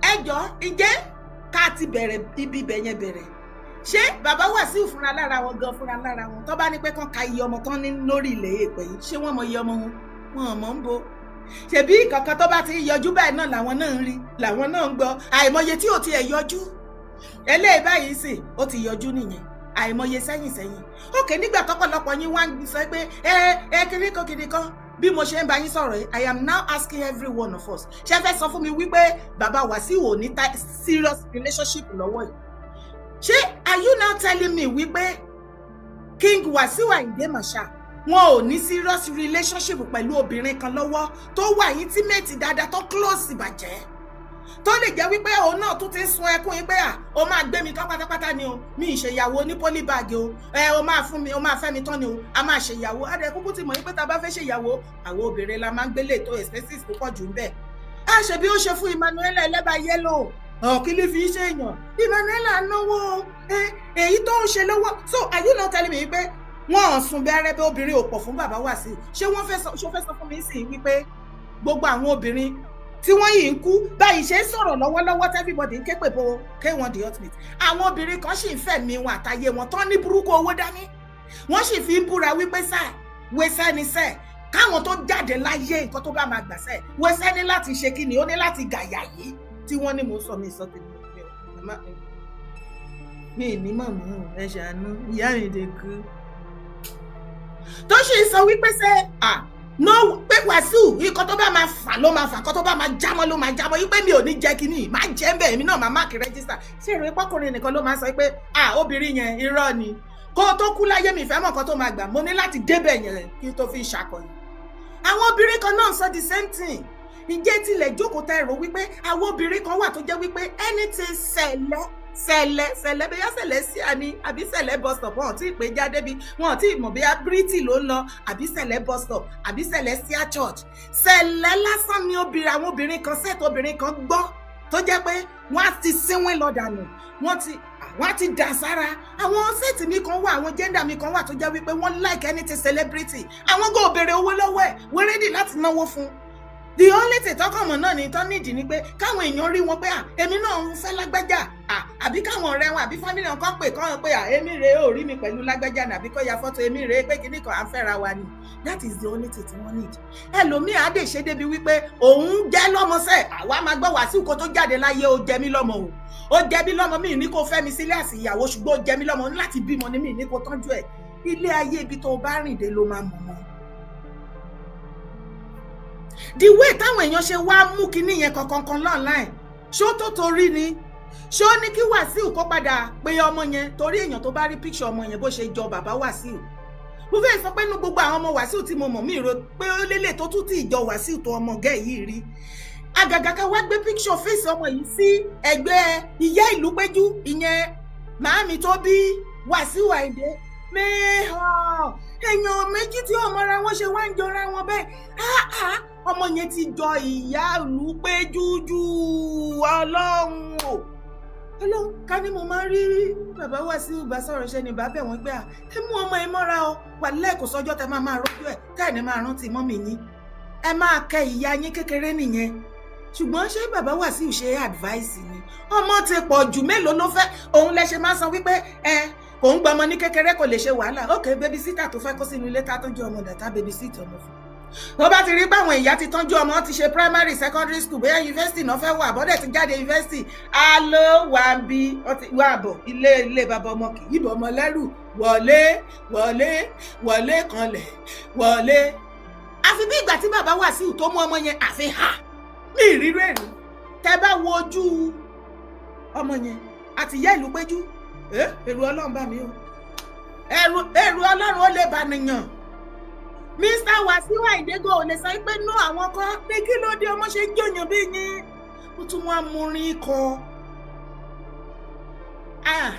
Ẹjọ́, ǹjẹ́ ká ti bẹ̀rẹ̀ ibi ibẹ̀ yẹn bẹ̀rẹ̀? Ṣé bàbá Wàsíù fúnra lára wọn gan, fúnra lára wọn, tó bá ní pé kán ka iye ọmọ tán ní lórí ilẹ̀ èèpẹ̀ yìí, ṣé wọ́n mọ iye ọmọ wọn? Wọn ò mọ̀ ń bo. Ṣèbí kankan tó bá ti yọjú báyìí náà làwọn náà ń rí, làwọn náà ń gbọ́. Àìmọye tí ò tiẹ̀ yọjú, eléyìí báyìí sì ó ti yọjú nìyẹn, àìmọye sẹ́yìn sẹ́yìn. Òkè nígbà tọ́pọ̀lọpọ̀ yín wá ń sọ pé ẹ ẹ kiri kan kiri kan, bí mo ṣe ń bá yín sọ̀rọ̀ yìí, I am now asking every one of us, ṣé fẹ́ sọ fún mi wípé bàbá Wàsíù ò ní serious relationship lọ́wọ́ yìí? Ṣé are you now telling me wípé King Wàsíù Àyìndé Marshal, wọn ò ní serious relationship pẹ̀lú obìnrin kan lọ́wọ́ tó wà intimate dáadáa, tó close bàjẹ́, tó lè jẹ́ wípé òun náà tún ti ń sun ẹkún yín pé à, ó máa gbé mi tán pátápátá ni o, mi ì ṣèyàwó ní polybag o, ẹ o máa fún mi, o máa fẹ́ mi tán ni o, a máa ṣèyàwó? Adẹ kúkú ti mọ̀ yín pé tá a bá fẹ́ ṣèyàwó, àwọn obìnrin la máa ń gbélé tó expenses púpọ̀ jù ń bẹ̀. A ṣe bí ó ṣe fún Emmanuela ẹlẹ́bàá yẹ́lò kí ló fi ṣe èèyàn Emmanuela náwó èyí tó ń ṣe lọ́wọ́. So are you not telling me pé wọ́n ò sùn bẹ́rẹ́ bẹ́ obìnrin ò pọ̀ fún bàbá Wàsíù? Ṣé wọ́n fẹ́ sọ, ṣó fẹ́ sọ fún mi sí wípé gbogbo àwọn obìnrin tí wọ́n yìí ń kú báyìí ṣe ń sọ̀rọ̀ lọ́wọ́lọ́wọ́ tí everybody ń ké pè bo K1 the Ultimate, àwọn obìnrin kan sì ń fẹ̀mí wọn àtàyè wọn tán ní burúkú owó dání, wọ́n sì fi ń búra wípé sáà wẹ́sẹ́ ni sẹ́ẹ̀ káwọn tó jáde láyé, nǹkan tó bá máa gbà sẹ́ẹ̀ wẹ́sẹ́ ní láti ṣe kí ni, ó ní láti gàyà yìí tí wọ́n ní mò ń sọ. Mi sọ tèmi, mi ní màmá, ẹ ṣàánú ìyá mi dé kú, tó sì sọ wípé sẹ́ à no, pé Wàsíù, nǹkan tó bá máa fà ló máa fà, nǹkan tó bá máa jámọ́ ló máa jámọ́, wípé mi ò ní jẹ́ kínní máa jẹ́ ń bẹ̀, èmi náà máa mark register. Ṣé èrò ìpọ́kùnrin nìkan ló máa sọ pé à, obìnrin yẹn, irọ́ ni, kó tó kú láyé mi ìfẹ́ mọ̀ nǹkan tó máa gbà, mo ní láti débẹ̀ yẹn kí n tó fi ṣàkọyìn? Àwọn obìnrin kan náà sọ the same thing. Ǹjẹ́ tilẹ̀ jókòó tẹ́ ẹ̀rọ wípé àwọn obìnrin kan wà tó jẹ́ wípé anything Cele Cele Cele, bóyá Celestial ni àbí Cele bus stop, wọn ò tí ì pé jáde bí wọn ò tí ì mọ̀ bóyá Brity ló ń lọ àbí Cele bus stop àbí Celestial Church, Cele lásán ni obìnrin, àwọn obìnrin kan set obìnrin kan gbọ́ tó jẹ́ pé wọ́n á ti sínwín lọ dànù, wọ́n á ti dà sára. Àwọn set mi kan wà, àwọn gender mi kan wà tó jẹ́ wípé wọ́n like anything celebrity. Àwọn kò béèrè owó lọ́wọ́ ẹ̀, wọ́n ready láti náwó fún. The only thing tọkànmọ́ náà ni tán nídìí ni pé káwọn èèyàn rí wọn pé à, èmi náà ń fẹ́ lágbájá à, àbí káwọn ọ̀rẹ́ wọn àbí family wọn kàn pé kàn pé à, èmi rèé, ò rí mi pẹ̀lú lágbájá ní, àbí kọ́ ya fọ́tò, èmi rèé, pé kíní kan à ń fẹ́ra wa ni. That is the only thing tí wọ́n need. Ẹlòmíì á dè ṣe débi wípé òun jẹ́ lọ́mọṣẹ́. Àwa máa gbọ́ Wàsíù kó tó jáde láyé, ó jẹ mí lọ́mọ o, ó jẹ mí lọ́mọ, mi ní kó fẹ́ mi sílé àsì ìyàwó, ṣùgbọ́n ó jẹ mí lọ́mọ láti bímọ ní mi ní kó tọ́jú ẹ̀. Ilé ayé, ibi tó o bá rìn dé ló máa mọ̀ mọ́. The way táwọn èèyàn ṣe wá mú kinní yẹn kankan online, ṣó tó torí ni, ṣó ní kí Wàsíù kó padà pé ọmọ yẹn, torí èèyàn tó bá rí picture ọmọ yẹn bó ṣe jọ bàbá Wàsíù, mo fẹ́ sọ pé inú gbogbo àwọn ọmọ Wàsíù tí mo mọ̀, mí rò pé ó lélẹ̀ tó tún tí ìjọ Wàsíù tó ọmọ gẹ́ yìí rí. Àgàgà ká wá gbé picture face ọmọ yìí sí ẹ̀gbẹ́ ìyá ìlú péjú, ìyẹn màámi tó bí Wàsíù Àyìndé mẹ́hàn, èèyàn méjì tí ò mọra wọn ṣe wá ń jọra wọn bẹ́ẹ̀. Ọmọ yẹn ti jọ ìyá ìlú péjú jù. Ọlọ́run o, Ọlọ́run, ká ní mo máa ń rí bàbá Wàsíù bá sọ̀rọ̀, ṣe ni bá bẹ̀ wọ́n pé à, ẹ mú ọmọ ẹ mọ́ra o, wà lẹ́ẹ̀kọ́ sọ́jọ́ tẹ máa máa rọ́jú ẹ̀, tẹ́ ẹ̀ ní máa rántí mummy yín, ẹ máa kẹ ìyá yín kékeré nìyẹn. Ṣùgbọ́n ṣé bàbá Wàsíù ṣe advice ni? Ọmọ ti pọ̀ jù, mélòó ló fẹ́? Òun lẹ ṣe máa ń sọ wípé ẹ kò ń gbọmọ ní kékeré, kò lè ṣe wàhálà. Ok, baby sitter tó fẹ́ kó sínú ilé, tá tó jẹ́ ọmọ dàtà baby sitter ọmọ fún, tó bá ti rí báwọn ìyá ti tọ́jú ọmọ, ti ṣe primary, secondary school, bóyá university náà fẹ́ wà, bọ́dẹ̀ ti jáde university, á ló wà ń bí wà bọ̀ ilé ilé bàbá ọmọ kì í bọ̀ ọmọ lẹ́rù, wọlé wọlé wọlé kanlẹ̀ wọlé. Àfi bí ìgbà tí bàbá Wàsíù tó mú ọmọ yẹn, àfi ha ní ìrírú èrè. Tẹ bá wo ojú ọmọ yẹn àti ìyá ìlú péjú, èrò Ọlọ́run bá mi o, èrò Ọlọ́run ó lè bá nìyàn. Mr Wasiu Ayinde go ò lè sọ pé nú àwọn kan ní kí ló dé ọmọ ṣe ń jòyàn bí yín, ó tún wá múrin kọ. Ah,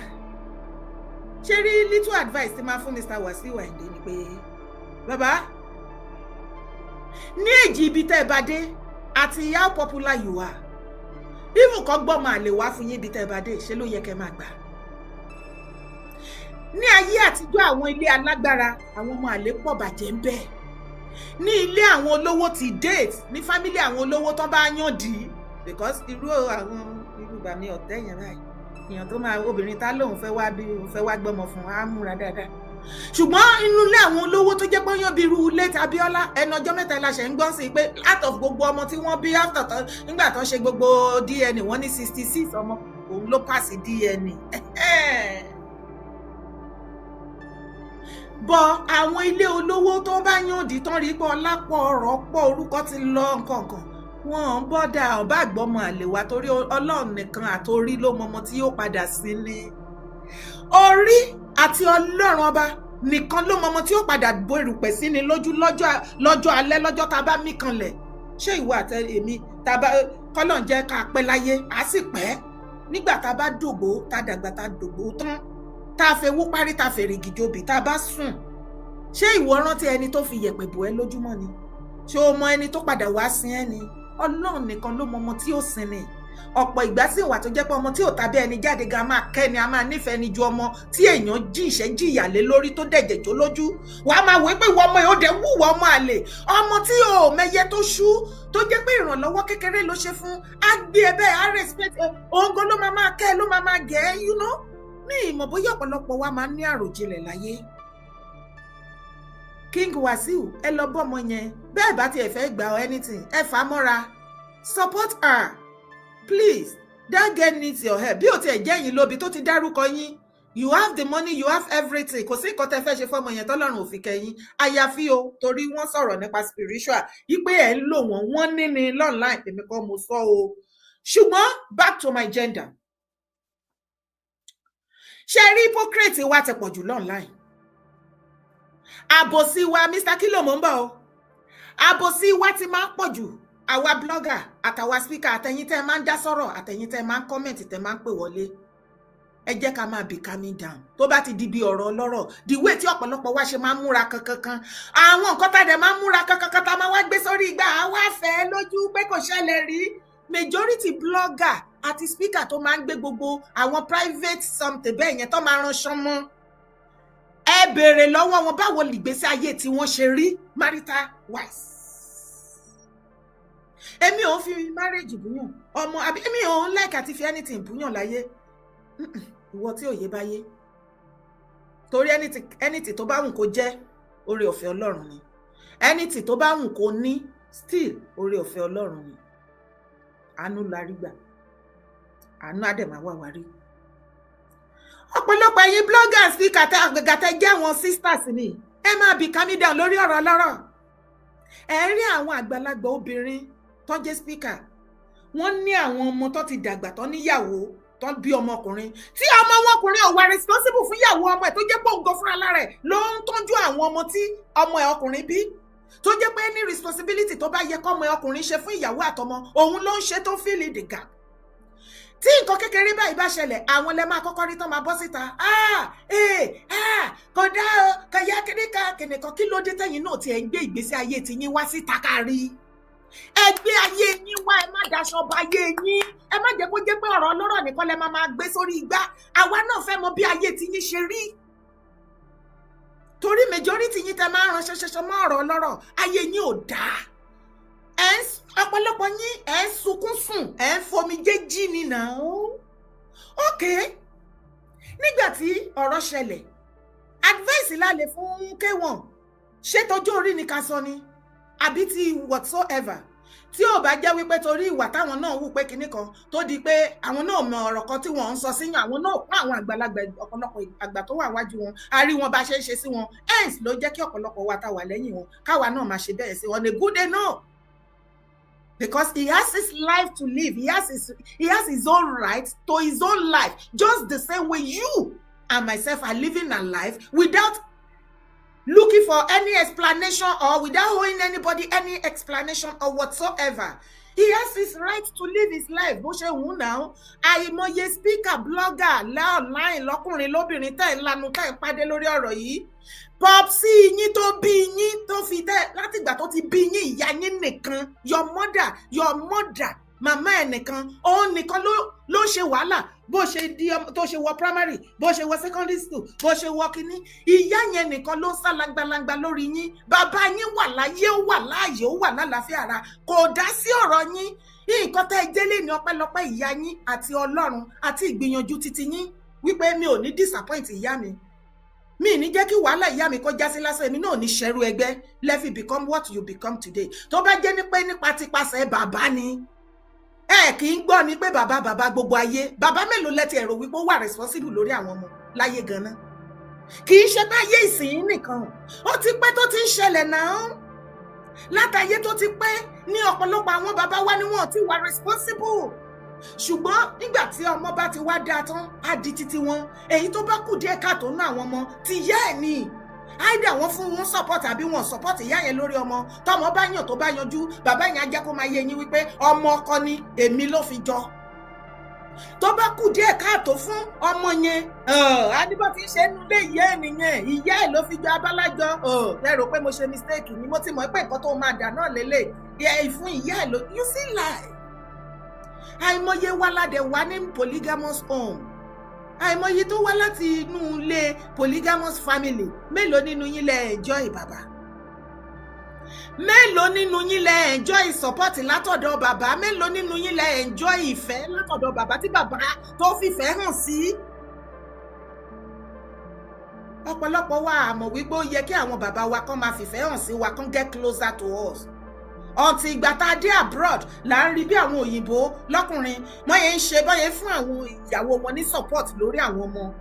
ṣé rí, little advice tí máa fún Mr. Wasiu Ayinde ni pé, bàbá, ní èjì ibi tẹ́ ẹ bá dé àti how popular you are, even kọ́ gbọ́mọ àlè wá fún yín, ibi tẹ́ ẹ bá dé, ṣé ló yẹ kẹ́ máa gbà? Ní ayé àtijọ́, àwọn ilé alágbára, àwọn ọmọ àlè pọ̀ bàjẹ́ ń bẹ́ẹ̀. Ní ilé àwọn olówó ti date, ní family àwọn olówó tán bá yàn dì í, because irú àwọn irú bàmí ọ̀tẹ́ yẹn báyìí, èèyàn tó máa obìnrin tá lóun fẹ́ wá bí òun fẹ́ wá gbọ́mọ fún á múra dáadáa. Ṣùgbọ́n inú ilé àwọn olówó tó jẹ́ pé yàn bí irú ilé Abíọ́lá, ẹnu ọjọ́ 3 la ṣe ń gbọ́n sí pé out of gbogbo ọmọ tí wọ́n bí, after tó nígbà tó ń ṣe gbogbo DNA, wọ́n ní 66 ọmọ, òun ló pass DNA. Bọ àwọn ilé olówó tó bá yàn dì tán rí pé ọlá pọ̀, ọrọ̀ pọ̀, orúkọ ti lọ, nǹkankan, wọn ń bọ́dà ọba àgbọ́mọ àlè wa, torí Ọlọ́run nìkan àtorí ló mọ ọmọ tí yóò padà sí ní orí, àti Ọlọ́run ọba nìkan ló mọ ọmọ tí yóò padà bo erùpẹ̀ sí ni lójú lọ́jọ́ alẹ́, lọ́jọ́ tá a bá mí kanlẹ̀. Ṣé ìwọ àti èmi, tá a bá kọ́lọ̀ ń jẹ́ ká pẹ́ láyé, á sì pẹ́ nígbà tá a bá dògbó, tá a dàgbà, tá a dògbó tán, tá a fewú parí, tá a fèrè gìjòbì, tá a bá sùn, ṣé ìwọ rántí ẹni tó fi yẹ̀pẹ̀ bò ẹ́ lójúmọ́ ni? Ṣé o mọ ẹni tó padà wá sin ẹ́ ni? Ọlọ́run nìkan ló mọ ọmọ tí ó sin ni. Ọ̀pọ̀ ìgbà sì wà tó jẹ́ pé ọmọ tí ò tàbí ẹni jáde gan máa kẹ́ ni, a máa nífẹ̀ẹ́ ni ju ọmọ tí èèyàn jí ìṣẹ́ jìyà lé lórí, tó dẹ̀jẹ̀ jó lójú. Wàá máa wò ó pé ìwọ ọmọ yìí ó dẹ̀ wúwo ọmọ àlè, ọmọ tí ò mẹyẹ tó ṣú, tó jẹ́ pé ìrànlọ́wọ́ kékeré ló ṣe fún, á gbé ẹ bẹ́ẹ̀, á respect ẹ, òun gan ló máa máa kẹ́ ẹ, ló máa máa gẹ̀ ẹ́. Ní ìmọ̀ bóyá ọ̀pọ̀lọpọ̀ wa máa ń ní àròjinlẹ̀ láyé. King Wasiu, ẹ lọ bọ́mọ yẹn. Bẹ́ẹ̀ bá tiẹ̀ fẹ́ gbà ọ anything, ẹ fà á mọ́ra, support her, please. That girl needs your help. Bí o tiẹ̀ jẹ́ yín lóbi tó ti dárúkọ yín, you have the money, you have everything. Kò sí nǹkan tẹ́ fẹ́ ṣe fọ́mọ yẹn tọ́lọ́run ò fi kẹ́yìn, àyàfi o torí wọ́n sọ̀rọ̀ nípa spiritual yí pé ẹ̀ ń lò wọ́n, wọ́n ní ni online. Èmi kọ́ mo sọ o. Ṣùgbọ́n back to my gender, ṣe rí, hypocrite wa ti pọ̀ jù online. Àbòsí wa, Mr. Kilo, mò ń bọ̀ o. Àbòsí wa ti máa ń pọ̀ jù. Àwa blogger àtàwa speaker, àtẹ̀yin tẹ́ ẹ máa ń dá sọ̀rọ̀, àtẹ̀yin tẹ́ ẹ máa ń comment, tẹ́ máa ń pè wọlé, ẹ jẹ́ ká máa be calming down tó bá ti di bí ọ̀rọ̀ ọlọ́rọ̀. The way tí ọ̀pọ̀lọpọ̀ wa ṣe máa ń múra kankankan, àwọn nǹkan tá a dẹ̀ máa ń múra kankankan, tá a máa wá gbé sórí igbá, àwa fẹ́ lójú pé kò ṣẹlẹ̀ rí. Majority blogger àti speaker tó máa ń gbé gbogbo àwọn private something bẹ́ẹ̀ yẹn, tó máa ránṣọ mọ́, ẹ béèrè lọ́wọ́ wọn, báwo lìgbésí ayé tí wọ́n ṣe rí marital wise? Èmi ò ń fi marriage búyàn ọmọ, àbí èmi ò ń like àti fi anything búyàn láyé. Ìwọ tí òye bá yé, torí anything tó bá wù kó jẹ́, oore ọ̀fẹ́ Ọlọ́run ni. Anything tó bá wù kó ní, still oore ọ̀fẹ́ Ọlọ́run ni. Àánú la rí gbà, àánú àdẹ̀mà wà wá rí. Ọ̀pọ̀lọpọ̀ ẹ̀yin bloggers ní kàtẹ́ jẹ́ àwọn sisters ni, ẹ máa be calming down lórí ọ̀rọ̀ ọlọ́rọ̀. Ẹ rí àwọn àgbàlagbà obìnrin tó jẹ́ speaker, wọ́n ní àwọn ọmọ tó ti dàgbà, tó níyàwó, tó bí ọmọkùnrin, tí ọmọ wọn ọkùnrin ò wà responsible fún ìyàwó ọmọ ẹ̀, tó jẹ́ pé òun gan fúnra lára ẹ̀ ló ń tọ́jú àwọn ọmọ tí ọmọ ẹ̀ ọkùnrin bí, tó jẹ́ pé ní responsibility tó bá yẹ kọ́mọ ẹ̀ ọkùnrin ṣe fún ìyàwó àtọmọ, òun ló ń ṣe, tó fill the gap. Tí nǹkan kékeré báyìí bá ṣẹlẹ̀, àwọn lẹ máa kọ́kọ́ rí tán máa bọ́ síta, "Ah, ee, ah, kò dá o, kò yá kíníkà kìnìkan." Kí ló dé tẹ̀yìn náà tí ẹ̀ ń gbé ìgbésí ayé tiyín wá síta kárí? Ẹ gbé ayé yín wá, ẹ má daṣọ ba ayé yín. Ẹ má jẹ́ kó jẹ́ pé ọ̀rọ̀ ọlọ́rọ̀ nìkan lẹ máa máa gbé sórí igbá. Àwa náà fẹ́ mọ bí ayé tiyín ṣe rí, torí majority yín tẹ máa ń ran ṣẹṣẹṣẹ mọ́ ọ̀rọ̀ ọlọ́rọ̀, ayé yín ò dáa. Ẹ ń ọ̀pọ̀lọpọ̀ yín, ẹ ń sunkún sùn, ẹ ń fomijé jí ni nà ó. Ok, nígbà tí ọ̀rọ̀ ṣẹlẹ̀, advice la lè fún K1, ṣé tọjọ́ orí ni ká sọ ni, àbí ti whatsoever? Tí ò bá jẹ́ wípé torí ìwà táwọn náà wù pé kinní kan tó di pé àwọn náà mọ ọ̀rọ̀ kan tí wọ́n ń sọ síyàn, àwọn náà pọ́n àwọn àgbàlagbà, ọ̀pọ̀lọpọ̀ àgbà tó wà wájú wọn, a rí wọn bá ṣe ń ṣe sí wọn. Hence ló jẹ́ kí ọ̀pọ̀lọpọ̀ wa tá wà lẹ́yìn wọn, káwa náà máa ṣe bẹ́ẹ̀ sí wọn. A good day, no, because he has his life to live. He has his own right to his own life, just the same way you and myself are living a life without looking for any explanation or without owing anybody any explanation or whatsoever. He has his right to live his life bó ṣe wù ú náà. Àìmọye speaker, blogger online, lọ́kùnrin lóbìnrin, tẹ́ ẹ̀ ń lanu, tẹ́ ẹ̀ ń pàdé lórí ọ̀rọ̀ yìí. Popsi yín tó bí yín, tó fi tẹ́ látìgbà tó ti bí yín, ìyá yín nìkan, your mother, your mother, màmá ẹ̀ nìkan, òun nìkan ló ṣe wàhálà bó ṣe di ọmọ, tó ṣe wọ primary, bó ṣe wọ secondary school, bó ṣe wọ kínní. Ìyá yẹn nìkan ló ń sá langbalangba lórí yín. Bàbá yín wà láyé, ó wà láàyè, ó wà lálàáfíà ara, kò dá sí ọ̀rọ̀ yín. Nǹkan tẹ́ ẹ délé ní ọpẹ́lọpẹ́ ìyá yín àti Ọlọ́run àti ìgbìyànjú titi yín wípé mi ò ní disappoint ìyá mi, mi ní jẹ́ kí wàhálà ìyá mi kó já sí lásán, èmi náà ní ṣẹ́rú ẹgbẹ́ lẹ́fì become what you become today. Tó bá jẹ́ ní pé nípa tipasẹ̀ bàbá ni, ẹ kì í gbọ́ ni pé bàbá, bàbá gbogbo ayé, bàbá mélòó lẹ́tì ẹ̀rọ wípé ó wà responsible lórí àwọn ọmọ láyé ganan? Kì í ṣe báyé ìsìn nìkan, ó ti pẹ́ tó ti ń ṣẹlẹ̀ náà. Látàyé tó ti pẹ́ ní ọ̀pọ̀lọpọ̀ àwọn bàbá wa ni wọ́n ti wà responsible, ṣùgbọ́n nígbà tí ọmọ bá ti wá dáa tán, á di títí wọn. Èyí tó bá kù díẹ̀ káàtó ná àwọn ọmọ ti yá ẹ̀ ní either wọ́n fún wọn support àbí wọn support ìyá yẹn lórí ọmọ. Tọmọ bá yàn, tó bá yanjú, bàbá yẹn á jẹ́ kó máa yé yín wípé ọmọ ọkọ ni èmi ló fi jọ. Tó bá kù díẹ̀ káàtó fún ọmọ yẹn, adébọ̀ tí ń ṣe nulẹ̀ ìyá ẹ̀ nìyẹn, ìyá ẹ̀ ló fi jọ. Abálájọ ẹ rò pé mo ṣe mistake ni. Mo ti mọ̀ pé nǹkan tó máa dà náà lélẹ̀ fún ìyá ẹ̀ ló. You see life. Àìmọye wa ládẹ̀ wá ní polygamous home, àìmọye tó wá láti inú ilé polygamous family. Mélòó nínú yín lẹ enjoy bàbá? Mélòó nínú yín lẹ enjoy support látọ̀dọ̀ bàbá? Mélòó nínú yín lẹ enjoy ìfẹ́ látọ̀dọ̀ bàbá, tí bàbá tó fìfẹ́ hàn sí? Ọ̀pọ̀lọpọ̀ wa àmọ̀ wípé ó yẹ kí àwọn bàbá wa kàn máa fìfẹ́ hàn sí wa, kàn get closer to us, until ìgbà tá a dé abroad là ń rí bí àwọn òyìnbó lọ́kùnrin wọ́n yẹn ń ṣe bọ́yẹn fún àwọn ìyàwó wọn ní support lórí àwọn ọmọ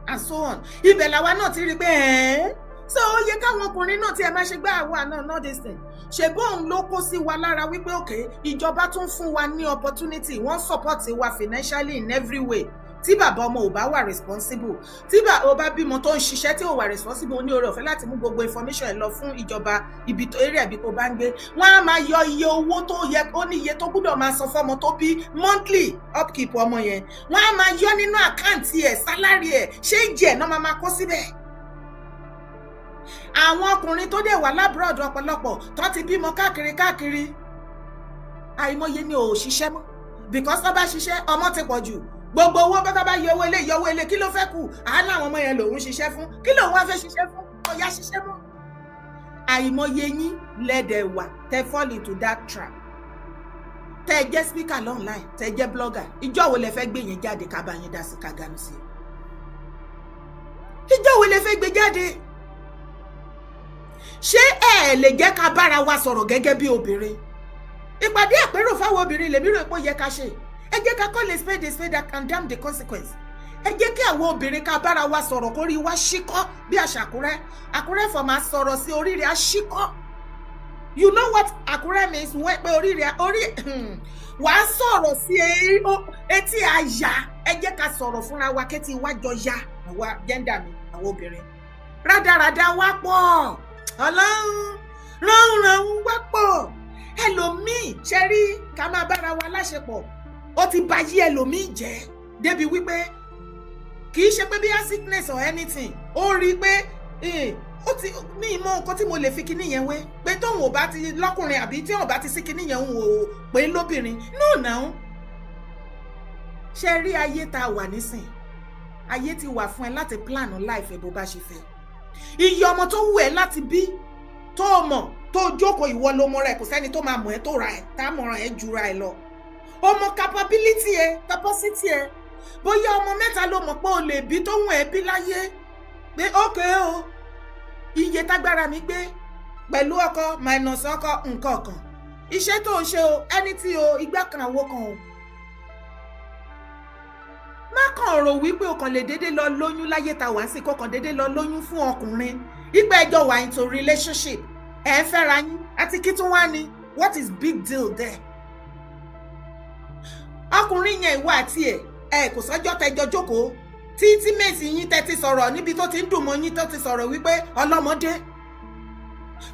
and so on. Ibẹ̀ làwa náà ti rí i pé ẹ̀ẹ́n, so ó yẹ káwọn ọkùnrin náà tí ẹ máa ṣe gbá àwa náà náà this thing. Ṣe bóun ló kó sí wa lára wípé òkè ìjọba tún fún wa ní opportunity, wọ́n support wa financially in every way. Tí bàbá ọmọ ò bá wà responsible, tí bàbá bá bímọ tó ń ṣiṣẹ́ tí ò wà responsible, ní oore ọ̀fẹ́ láti mú gbogbo information ẹ̀ lọ fún ìjọba ibi tó area ibi tó bá ń gbé. Wọ́n á máa yọ iye owó tó yẹ, ó ní iye tó gbúdọ̀ máa san fọ́mọ tó bí, monthly upkeep ọmọ yẹn. Wọ́n á máa yọ nínú account ẹ̀, salary ẹ̀, ṣé ìjì ẹ̀ náà máa kó síbẹ̀. Àwọn ọkùnrin tó dẹ̀ wà l'abroad, ọ̀pọ̀lọpọ̀ tó ti bímọ káàkiri káàkiri, àìmọye ni ò ṣiṣẹ́ mọ́, because tó bá ṣiṣẹ́, ọmọ ti pọ̀ jù. Gbogbo owó bá bá yọ owó ilé, yọ owó ilé, kí ló fẹ́ kù? Àánú àwọn ọmọ yẹn lòun ṣiṣẹ́ fún. Kí lòun wá fẹ́ ṣiṣẹ́ fún? Kò yá ṣiṣẹ́ mọ́. Àìmọye yín lẹ́dẹ̀ wà tẹ fall into that trap, tẹ jẹ́ speaker online, tẹ jẹ́ blogger. Ìjọ́ wo lẹ fẹ́ gbé yẹn jáde ká bá yín dá sí, ká ganu sí? Ìjọ́ wo lẹ fẹ́ gbé jáde? Ṣé ẹ lè jẹ́ ká bára wa sọ̀rọ̀ gẹ́gẹ́ bí obìnrin? Ìpàdé àpérò fáwọn obìnrin lèmi rò pé ó yẹ ká ṣe. Ẹ jẹ́ ká call a spade a spade and damn the consequence. Ẹ jẹ́ kí àwọn obìnrin ká bára wa sọ̀rọ̀, kórí wa ṣíkọ́ bí àṣà Àkúrẹ́. Àkúrẹ́ fọ̀ máa sọ̀rọ̀ sí orí rẹ̀ á ṣíkọ́. You know what Àkúrẹ́ means? Wọ́n pé orí rẹ̀ orí wàá sọ̀rọ̀ sí etí àyà. Ẹ jẹ́ ká sọ̀rọ̀ fúnra wa kétí iwájọ ya àwa gender mi, àwọn obìnrin. Rádaràda wa pọ̀, Ọlọ́run ránran wá pọ̀. Ẹlòmíì ṣe rí ká máa bára wa láṣepọ̀, ó ti bà yí ẹlòmíì jẹ́ débi wípé kì í ṣe pé bí sickness or anything, ó rí i pé ó ti ní ìmọ̀ nǹkan tí mo lè fi kinní yẹn wé, pé tóun ò bá ti lọ́kùnrin àbí tí òun bá ti sí kinní yẹn, òun ò pé lóbìnrin. No now, ṣe rí ayé tá a wà nísìn, ayé ti wà fún ẹ láti plan life ẹ bó bá ṣe fẹ́. Iye ọmọ tó wù ẹ́ láti bí, tó o mọ̀, tó o jókòó, ìwọ ló mọ̀ rẹ̀. Kò sẹ́ni tó máa mọ̀ ẹ́ tó ra ẹ̀, tá a mọ̀ràn ẹ́ jura ẹ lọ. O mọ capability ẹ, capacity ẹ. Bóyá ọmọ mẹ́ta ló mọ̀ pé o lè bí, tó wù ẹ́ bí láyé, pé ókè o, iye tágbára mi gbé pẹ̀lú ọkọ minus ọkọ, nǹkan kan, iṣẹ́ tó ń ṣe o, ẹni tí o igbá kan, àwo kan o, má kàn rò wípé o kàn lè déédéé lọ lóyún láyé ta wá sí, kó kàn déédéé lọ lóyún fún ọkùnrin ìgbà ẹjọ́ wà into relationship, ẹ̀ ń fẹ́ra yín, àti kí tún wá ní, what is big deal there? Ọkùnrin yẹn, ìwọ àti ẹ̀, ẹ kò sọ́jọ́ tẹjọ jókòó tí tí mèsì yín tẹ́ ti sọ̀rọ̀ níbi tó ti ń dùn mọ́ yín, tó ti sọ̀rọ̀ wípé ọlọ́mọdé.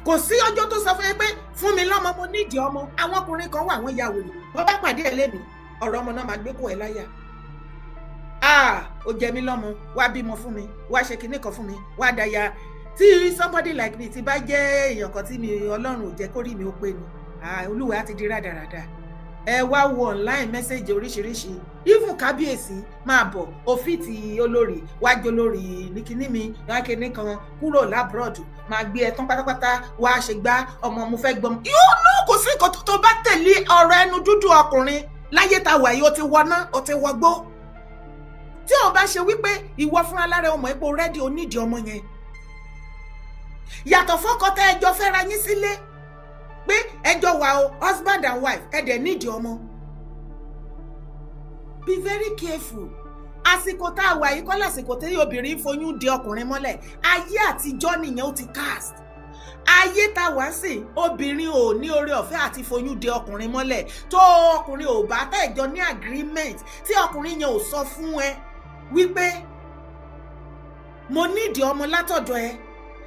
Kò sí ọjọ́ tó sọ fún yín pé fún mi lọ́mọ, mo nídìí ọmọ. Àwọn ọkùnrin kan wà, wọ́n ya wèrè. Wọ́n bá pàdé ẹ̀ lẹ́nu ọ̀rọ̀ ọmọ náà, máa gbé kó ẹ láyà. Ah, ó jẹ mí lọ́mọ, wá bímọ fún mi, wá ṣe kinní kan fún mi, wá daya. Tí somebody like me ti bá jẹ́ èèyàn kan tí mi Ọlọ́run ò jẹ́ kó rí mi ó pé ni, olúwa á ti di rádaràda. Ẹ wá wo online message oríṣiríṣi, even kábíyèsí máa bọ̀ òfìtì olórí wájú olórí ní kinní mi wá kinní kan kúrò l'abroad, máa gbé ẹ tán pátápátá, wá ṣe gbá ọmọ mo fẹ́ gbọmọ yóò náà. Kò sí nǹkan tó bá tẹ̀lé ọ̀rọ̀ ẹnu dúdú ọkùnrin láyé ta wà yìí, ó ti wọná, ó ti wọgbó. Tí òun bá ṣe wípé ìwọ fúnra lára ọmọ ipò ready, onídìí ọmọ yẹn, yàtọ̀ fọ́kọ tẹ́ ẹjọ́ fẹ́ra yín sílé pé ẹjọ́ wà o, husband and wife, ẹ dẹ̀ nídìí ọmọ, be very careful. Àsìkò tá a wà yìí kọ́ lásìkò tí obìnrin ń foyún di ọkùnrin mọ́lẹ̀. Ayé àtijọ́ nìyẹn, ó ti cast. Ayé tá a wá sí, obìnrin ò ní oore ọ̀fẹ́ àti foyún de ọkùnrin mọ́lẹ̀ tó ọkùnrin ò bá tẹ̀jọ ní agreement, tí ọkùnrin yẹn ò sọ fún ẹ wípé mo nídìí ọmọ látọ̀dọ̀ ẹ,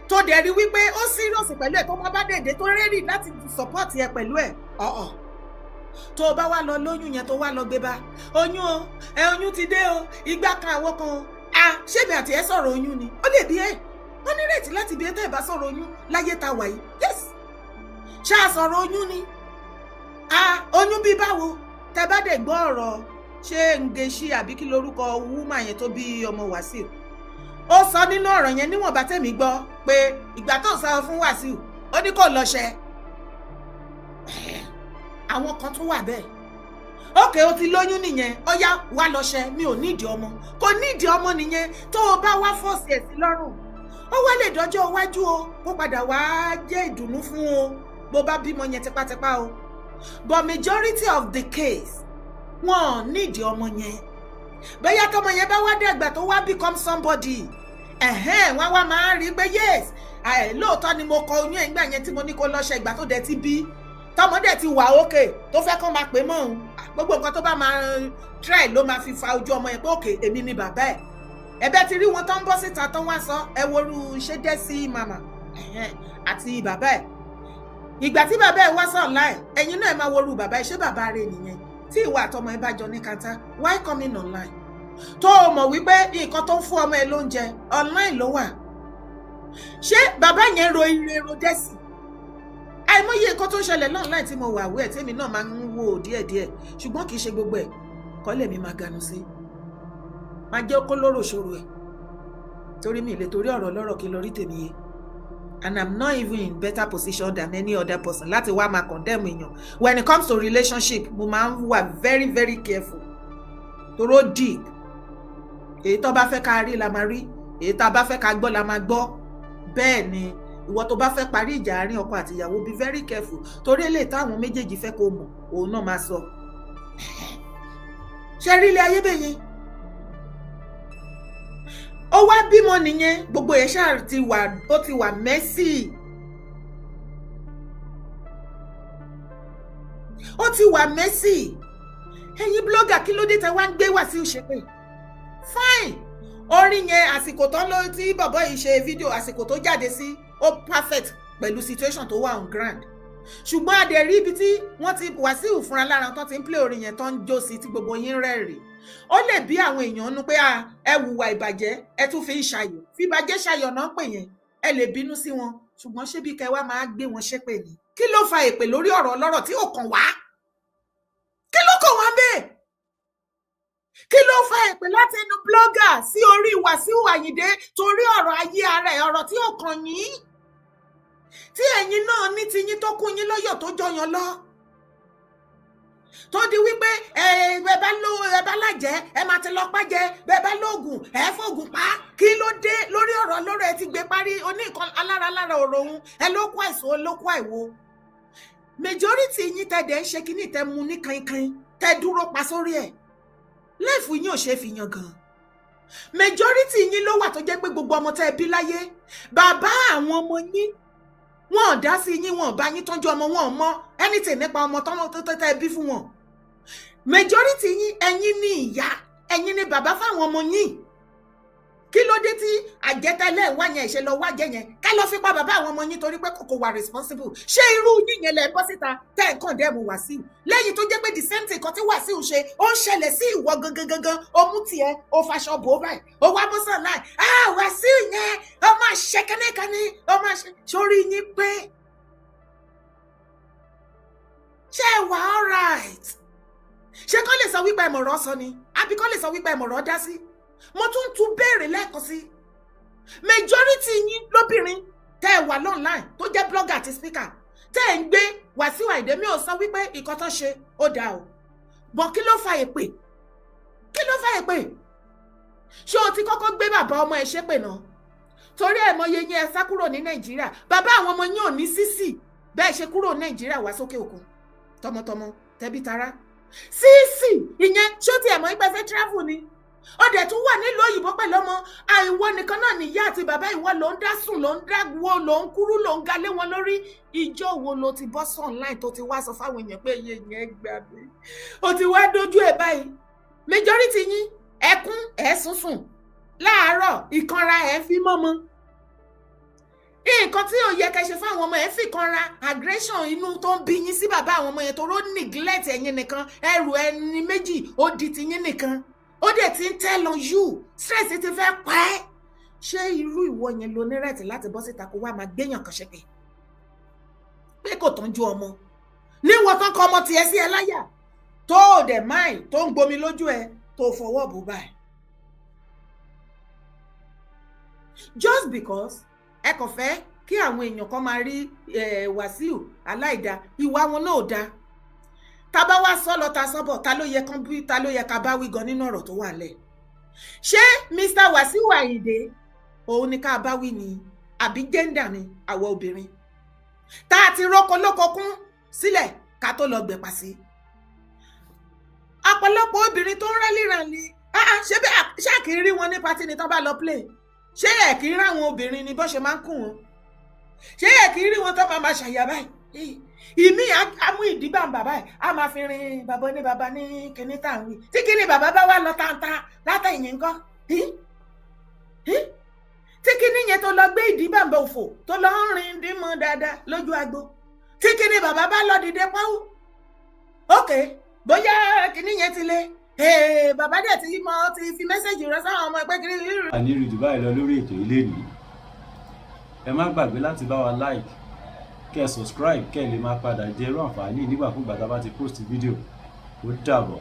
tó dẹ̀ rí wípé ó serious pẹ̀lú ẹ̀, tó mọ bá dèdè, tó ready láti support ẹ pẹ̀lú ẹ̀. Ọ̀ọ̀ tó o bá wá lọ lóyún yẹn, tó wá lọ gbé bá oyún o, ẹ oyún ti dé o, ìgbà kan àwọn kan o, a ṣébi àti ẹ sọ̀rọ̀ oyún ni, ó lè bí ẹ, wọ́n ní rètí láti bí ẹ tẹ́ ẹ bá sọ̀rọ̀ oyún láyé ta wà yìí. Yes, ṣá sọ̀rọ̀ oyún ni, a oyún bí báwo? Tẹ bá dẹ̀ gbọ́ ọ̀rọ̀, ṣé Ngeṣi àbí kí lorúkọ woman yẹn tó bí ọmọ Wàsíù, ó sọ nínú ọ̀rọ̀ yẹn níwọ̀nba tẹ̀mí gbọ́ pé ìgbà tó ń sọ fún Wàsíù, ó ní kò lọ́ṣẹ. Àwọn kan tún wà bẹ́ẹ̀. Ókè, o ti lóyún nìyẹn, ó yá, wá lọ́ṣẹ, mi ò nídìí ọmọ. Kò nídìí ọmọ nìyẹn. Tó o bá wá force ẹ̀ sí lọ́rùn, ó wá lè dọ́jọ́ iwájú o, kó padà wá jẹ́ ìdùnnú fún o bó bá bímọ yẹn tipátipá o. But majority of the case, wọn ò nídìí ọmọ yẹn. Bóyá tọmọ yẹn bá wá dàgbà, tó wá become somebody, ẹ̀hẹ́n, wọ́n wá máa rí pé yes, lóòótọ́ ni mo kọ oyún ẹ̀ ńgbà yẹn tí mo ní kó lọ́ṣẹ. Ìgbà tó dẹ̀ ti bí, tọmọ dẹ̀ ti wà ókè, tó fẹ́ kán máa pè mọ́ òun, gbogbo nǹkan tó bá máa try ló máa fi fa ojú ọmọ yẹn pé òkè, èmi ni bàbá ẹ̀. Ẹ̀bẹ̀ ti rí wọn tó ń bọ́ síta tó wá sọ. Ẹ worú ṣé dẹ́ sí màmá àti bàbá ẹ̀. Ìgbà tí bàbá ẹ̀ wá sọ online, ẹ̀yin náà ẹ máa worú bàbá ẹ̀. Ṣé bàbá rẹ̀ nìyẹn? Tí ìwà àtọmọ ẹ bá jọ ní kanta, why coming online tó o mọ̀ wípé nǹkan tó ń fún ọmọ ẹ lóúnjẹ online ló wà? Ṣé bàbá yẹn ro ire ro dẹ́sì? Àìmọye nǹkan tó ń ṣẹlẹ̀ online tí mo wà wẹ́, tèmi náà máa ń wò díẹ̀díẹ̀, ṣùgbọ́n kì í ṣe gbogbo ẹ̀ kọ́ lèmi máa ganu sí, máa jẹ́ kó lóró ṣòro ẹ̀, torí mi lè torí ọ̀rọ̀ lọ́rọ̀ kí n lọ rí tèmi yé. And I'm not even in better position than any other person láti wá máa condemn èèyàn. When it comes to relationship, mo máa ń wà very very careful, toró deep. Èyí tó bá fẹ́ ká rí la máa rí, èyí tá a bá fẹ́ ká gbọ́ la máa gbọ́. Bẹ́ẹ̀ ni ìwọ tó bá fẹ́ parí ìjà àárín ọkọ àti ìyàwó, be very careful, torí eléyìí táwọn méjèèjì fẹ́ kó mọ̀, òun náà máa sọ. Ṣe rí ilé ayé bẹ́yẹn? Ó wá bímọ nìyẹn, gbogbo ẹ̀ ṣáà ti wà, ó ti wà messy, ó ti wà messy. Ẹ̀yin blogger, kí ló dé tẹ wá ń gbé Wàsíù ṣépè? Fine, orin yẹn, àsìkò tán ló tí bọ̀bọ́ yìí ṣe fídíò, àsìkò tó jáde sí, ó perfect pẹ̀lú situation tó wà on ground. Ṣùgbọ́n a dẹ̀ rí ibi tí wọ́n ti Wàsíù fúnra lára tó ti ń play orin yẹn, tó ń jó sí, tí gbogbo yín rẹ́rìn. Ó lè bí àwọn èèyàn nu pé ẹ hùwà ìbàjẹ́, ẹ tún fi ń ṣàyò, fìbàjẹ́ ṣàyọ̀ náà pè yẹn. Ẹ lè bínú sí wọn, ṣùgbọ́n ṣé bí kẹ wá máa gbé wọn ṣépè ni? Kí ló fa èpè lórí ọ̀rọ̀ ọlọ́rọ̀ tí ò kàn wá? Kí ló kàn wá bẹ́ẹ̀? Kí ló fa èpè láti ẹnu blogger sí orí Wàsíù Àyìndé torí ọ̀rọ̀ ayé ara ẹ̀, ọ̀rọ̀ tí ò kàn yín, tí ẹ̀yin náà ní tiyín tó kún yín lọ́yọ̀ tó jọyàn lọ, tó di wípé ẹ bá ló ẹ bá lájẹ, ẹ máa ti lọ pàjẹ, bẹ bá lóògùn, ẹ fògùn pa? Kí ló dé lórí ọ̀rọ̀ lọ́rọ̀? Ẹ ti gbé parí oní nǹkan alára lára ọ̀rọ̀ òun, ẹ ló kó àìsàn, ló kó àìwo. Majority yín tẹ dẹ̀ ń ṣe kínní, tẹ mu ní kankan, tẹ dúró pa sórí ẹ̀, life yín ò ṣe fi yan gan. Majority yín ló wà tó jẹ́ pé gbogbo ọmọ tẹ́ ẹ bí láyé, bàbá àwọn ọmọ yín, wọn ò dá sí yín, wọn ò bá yín tọ́jú ọmọ, wọn ò mọ anything nípa ọmọ tó tẹ́ ẹ bí fún wọn. Majority yín, ẹ̀yin ni ìyá, ẹ̀yin ni bàbá fáwọn ọmọ yín. Kí ló dé tí àjẹtẹ́lẹ̀ ń wá yẹn ìṣe lọ wá jẹ yẹn ká lọ fi pa bàbá àwọn ọmọ yín torí pé kò wà responsible? Ṣé irú yín yẹn lẹ ń bọ́ síta tẹ́ ẹ̀ kàn dẹ́mu Wàsíù, lẹ́yìn tó jẹ́ pé the same thing kan tí Wàsíù ṣe, ó ń ṣẹlẹ̀ sí ìwọ gangan gangan? Ó mú tiẹ̀, ó faṣọ bò ó báyìí, ó wá bọ́ sàn láì, ah, Wàsíù yẹn, ó máa ṣe kẹ́nẹ́kẹ́ní, ó máa ṣe sórí yín pé ṣé ẹ wà alright? Ṣé kọ́ lè sọ wípé ẹ̀mọ̀rọ̀ sọ ni, àbí kọ́ lè sọ wípé ẹ̀mọ̀rọ̀ dá sí? Mo tún tún béèrè lẹ́ẹ̀kan sí. Majority yín lóbìnrin tẹ́ ẹ wà online, tó jẹ́ blogger àti speaker, tẹ́ ẹ ń gbé Wàsíù Àyìndé, mi ò sọ wípé ìkan tó ṣe ó dáa o, bọ̀ kí ló fa èpè? Kí ló fa èpè? Ṣé o ti kọ́kọ́ gbé bàbá ọmọ ẹ ṣépè náà? Torí ẹ̀ mọye yín, ẹ sá kúrò ní Nàìjíríà, bàbá àwọn ọmọ yín ò ní sísì bẹ́ẹ̀ ṣe kúrò Nàìjíríà wá sókè òkun tọmọtọmọ, tẹbí tará. Sísì ìyẹn, ṣó tiẹ̀ mọ̀ pé fẹ́ travel ni? Ó dẹ̀ tún wà nílùú òyìnbó pẹ̀lú ọmọ. Àìwọ nìkan náà níyá àti bàbá. Ìwọ ló ń dá sùn, ló ń dá wo, ló ń kúrú, ló ń galé wọn lórí. Ìjọ wo ló ti bọ́ sí online tó ti wá sọ fáwọn èèyàn pé iye yẹn gbà mí? Ó ti wá dójú ẹ̀ báyìí. Majority yín, ẹkún ẹ̀ sùn láàárọ̀, ìkanra ẹ̀ fi mọ́mọ́ nǹkan tí ò yẹ kẹ́ ṣe fáwọn ọmọ ẹ̀, fi kanra, aggression inú tó ń bí yín sí bàbá àwọn ọmọ yẹn, tó ró neglect ẹ̀yin nìkan, ẹrù ẹni méjì ó di tiyín nìkan, ó dẹ̀ ti ń tell on you, stress ti fẹ́ pa ẹ́. Ṣé irú ìwọ yẹn lo ní right láti bọ́ síta kó wá máa gbéyàn kan ṣépè pé kò tọ́jú ọmọ, níwọ̀n tán kọ ọmọ tiẹ̀ sí ẹ láyà, tó o dẹ̀ máì tó ń gbomi lójú ẹ, tó fọwọ́ bò báyìí, just because ẹ kàn fẹ́ kí àwọn èèyàn kan máa rí Wàsíù aláìda? Ìwà wọn náà ò dáa. Tá bá wá sọ lọ, ta sọ́bọ̀, ta ló yẹ kán bí, ta ló yẹ ká bá wí gan nínú ọ̀rọ̀ tó wà lẹ̀? Ṣé Mr. Wàsíù Àyìndé òun ni ká bá wí ni, àbí gender ni àwọ̀ obìnrin tá a ti rọ́kọ lóko kún sílẹ̀ ká tó lọ gbẹ̀pà sí? Ọ̀pọ̀lọpọ̀ obìnrin tó ń rally round, ṣé ṣáà kì í rí wọn ní party ni tán bá lọ play? Ṣé ẹ̀ kì í ráwọn obìnrin ni bó ṣe máa ń kùn wọn? Ṣé ẹ̀ kì í rí wọn tó máa ṣàyà báyìí? Ìmí amú ìdí bàǹbà báyìí, a máa fi rin bàbá ní bàbá ní kinní tá à ń wí. Tí kinní bàbá bá wà lọ tàǹtà látẹ̀yìn ńkọ́? Tí kinní yẹn tó lọ gbé ìdí bàǹbà òfò tó lọ ń rin dímọ̀ dáadáa lójú agbo, tí kinní bàbá bá lọ dìde pọ́wú, ok, bóyá kinní yẹn ti le, bàbá dẹ̀ ti mọ ti fi message rẹ sáwọn ọmọ ẹgbẹ́ kiri. A ní rí jù báyìí lọ lórí ètò ilé ní. Ẹ má gbàgbé láti bá wa like, kẹ́ ẹ subscribe, kẹ́ ẹ lè máa padà jẹ irú àǹfààní nígbàkúgbà tá a bá ti post fídíò. Ó dàbọ̀.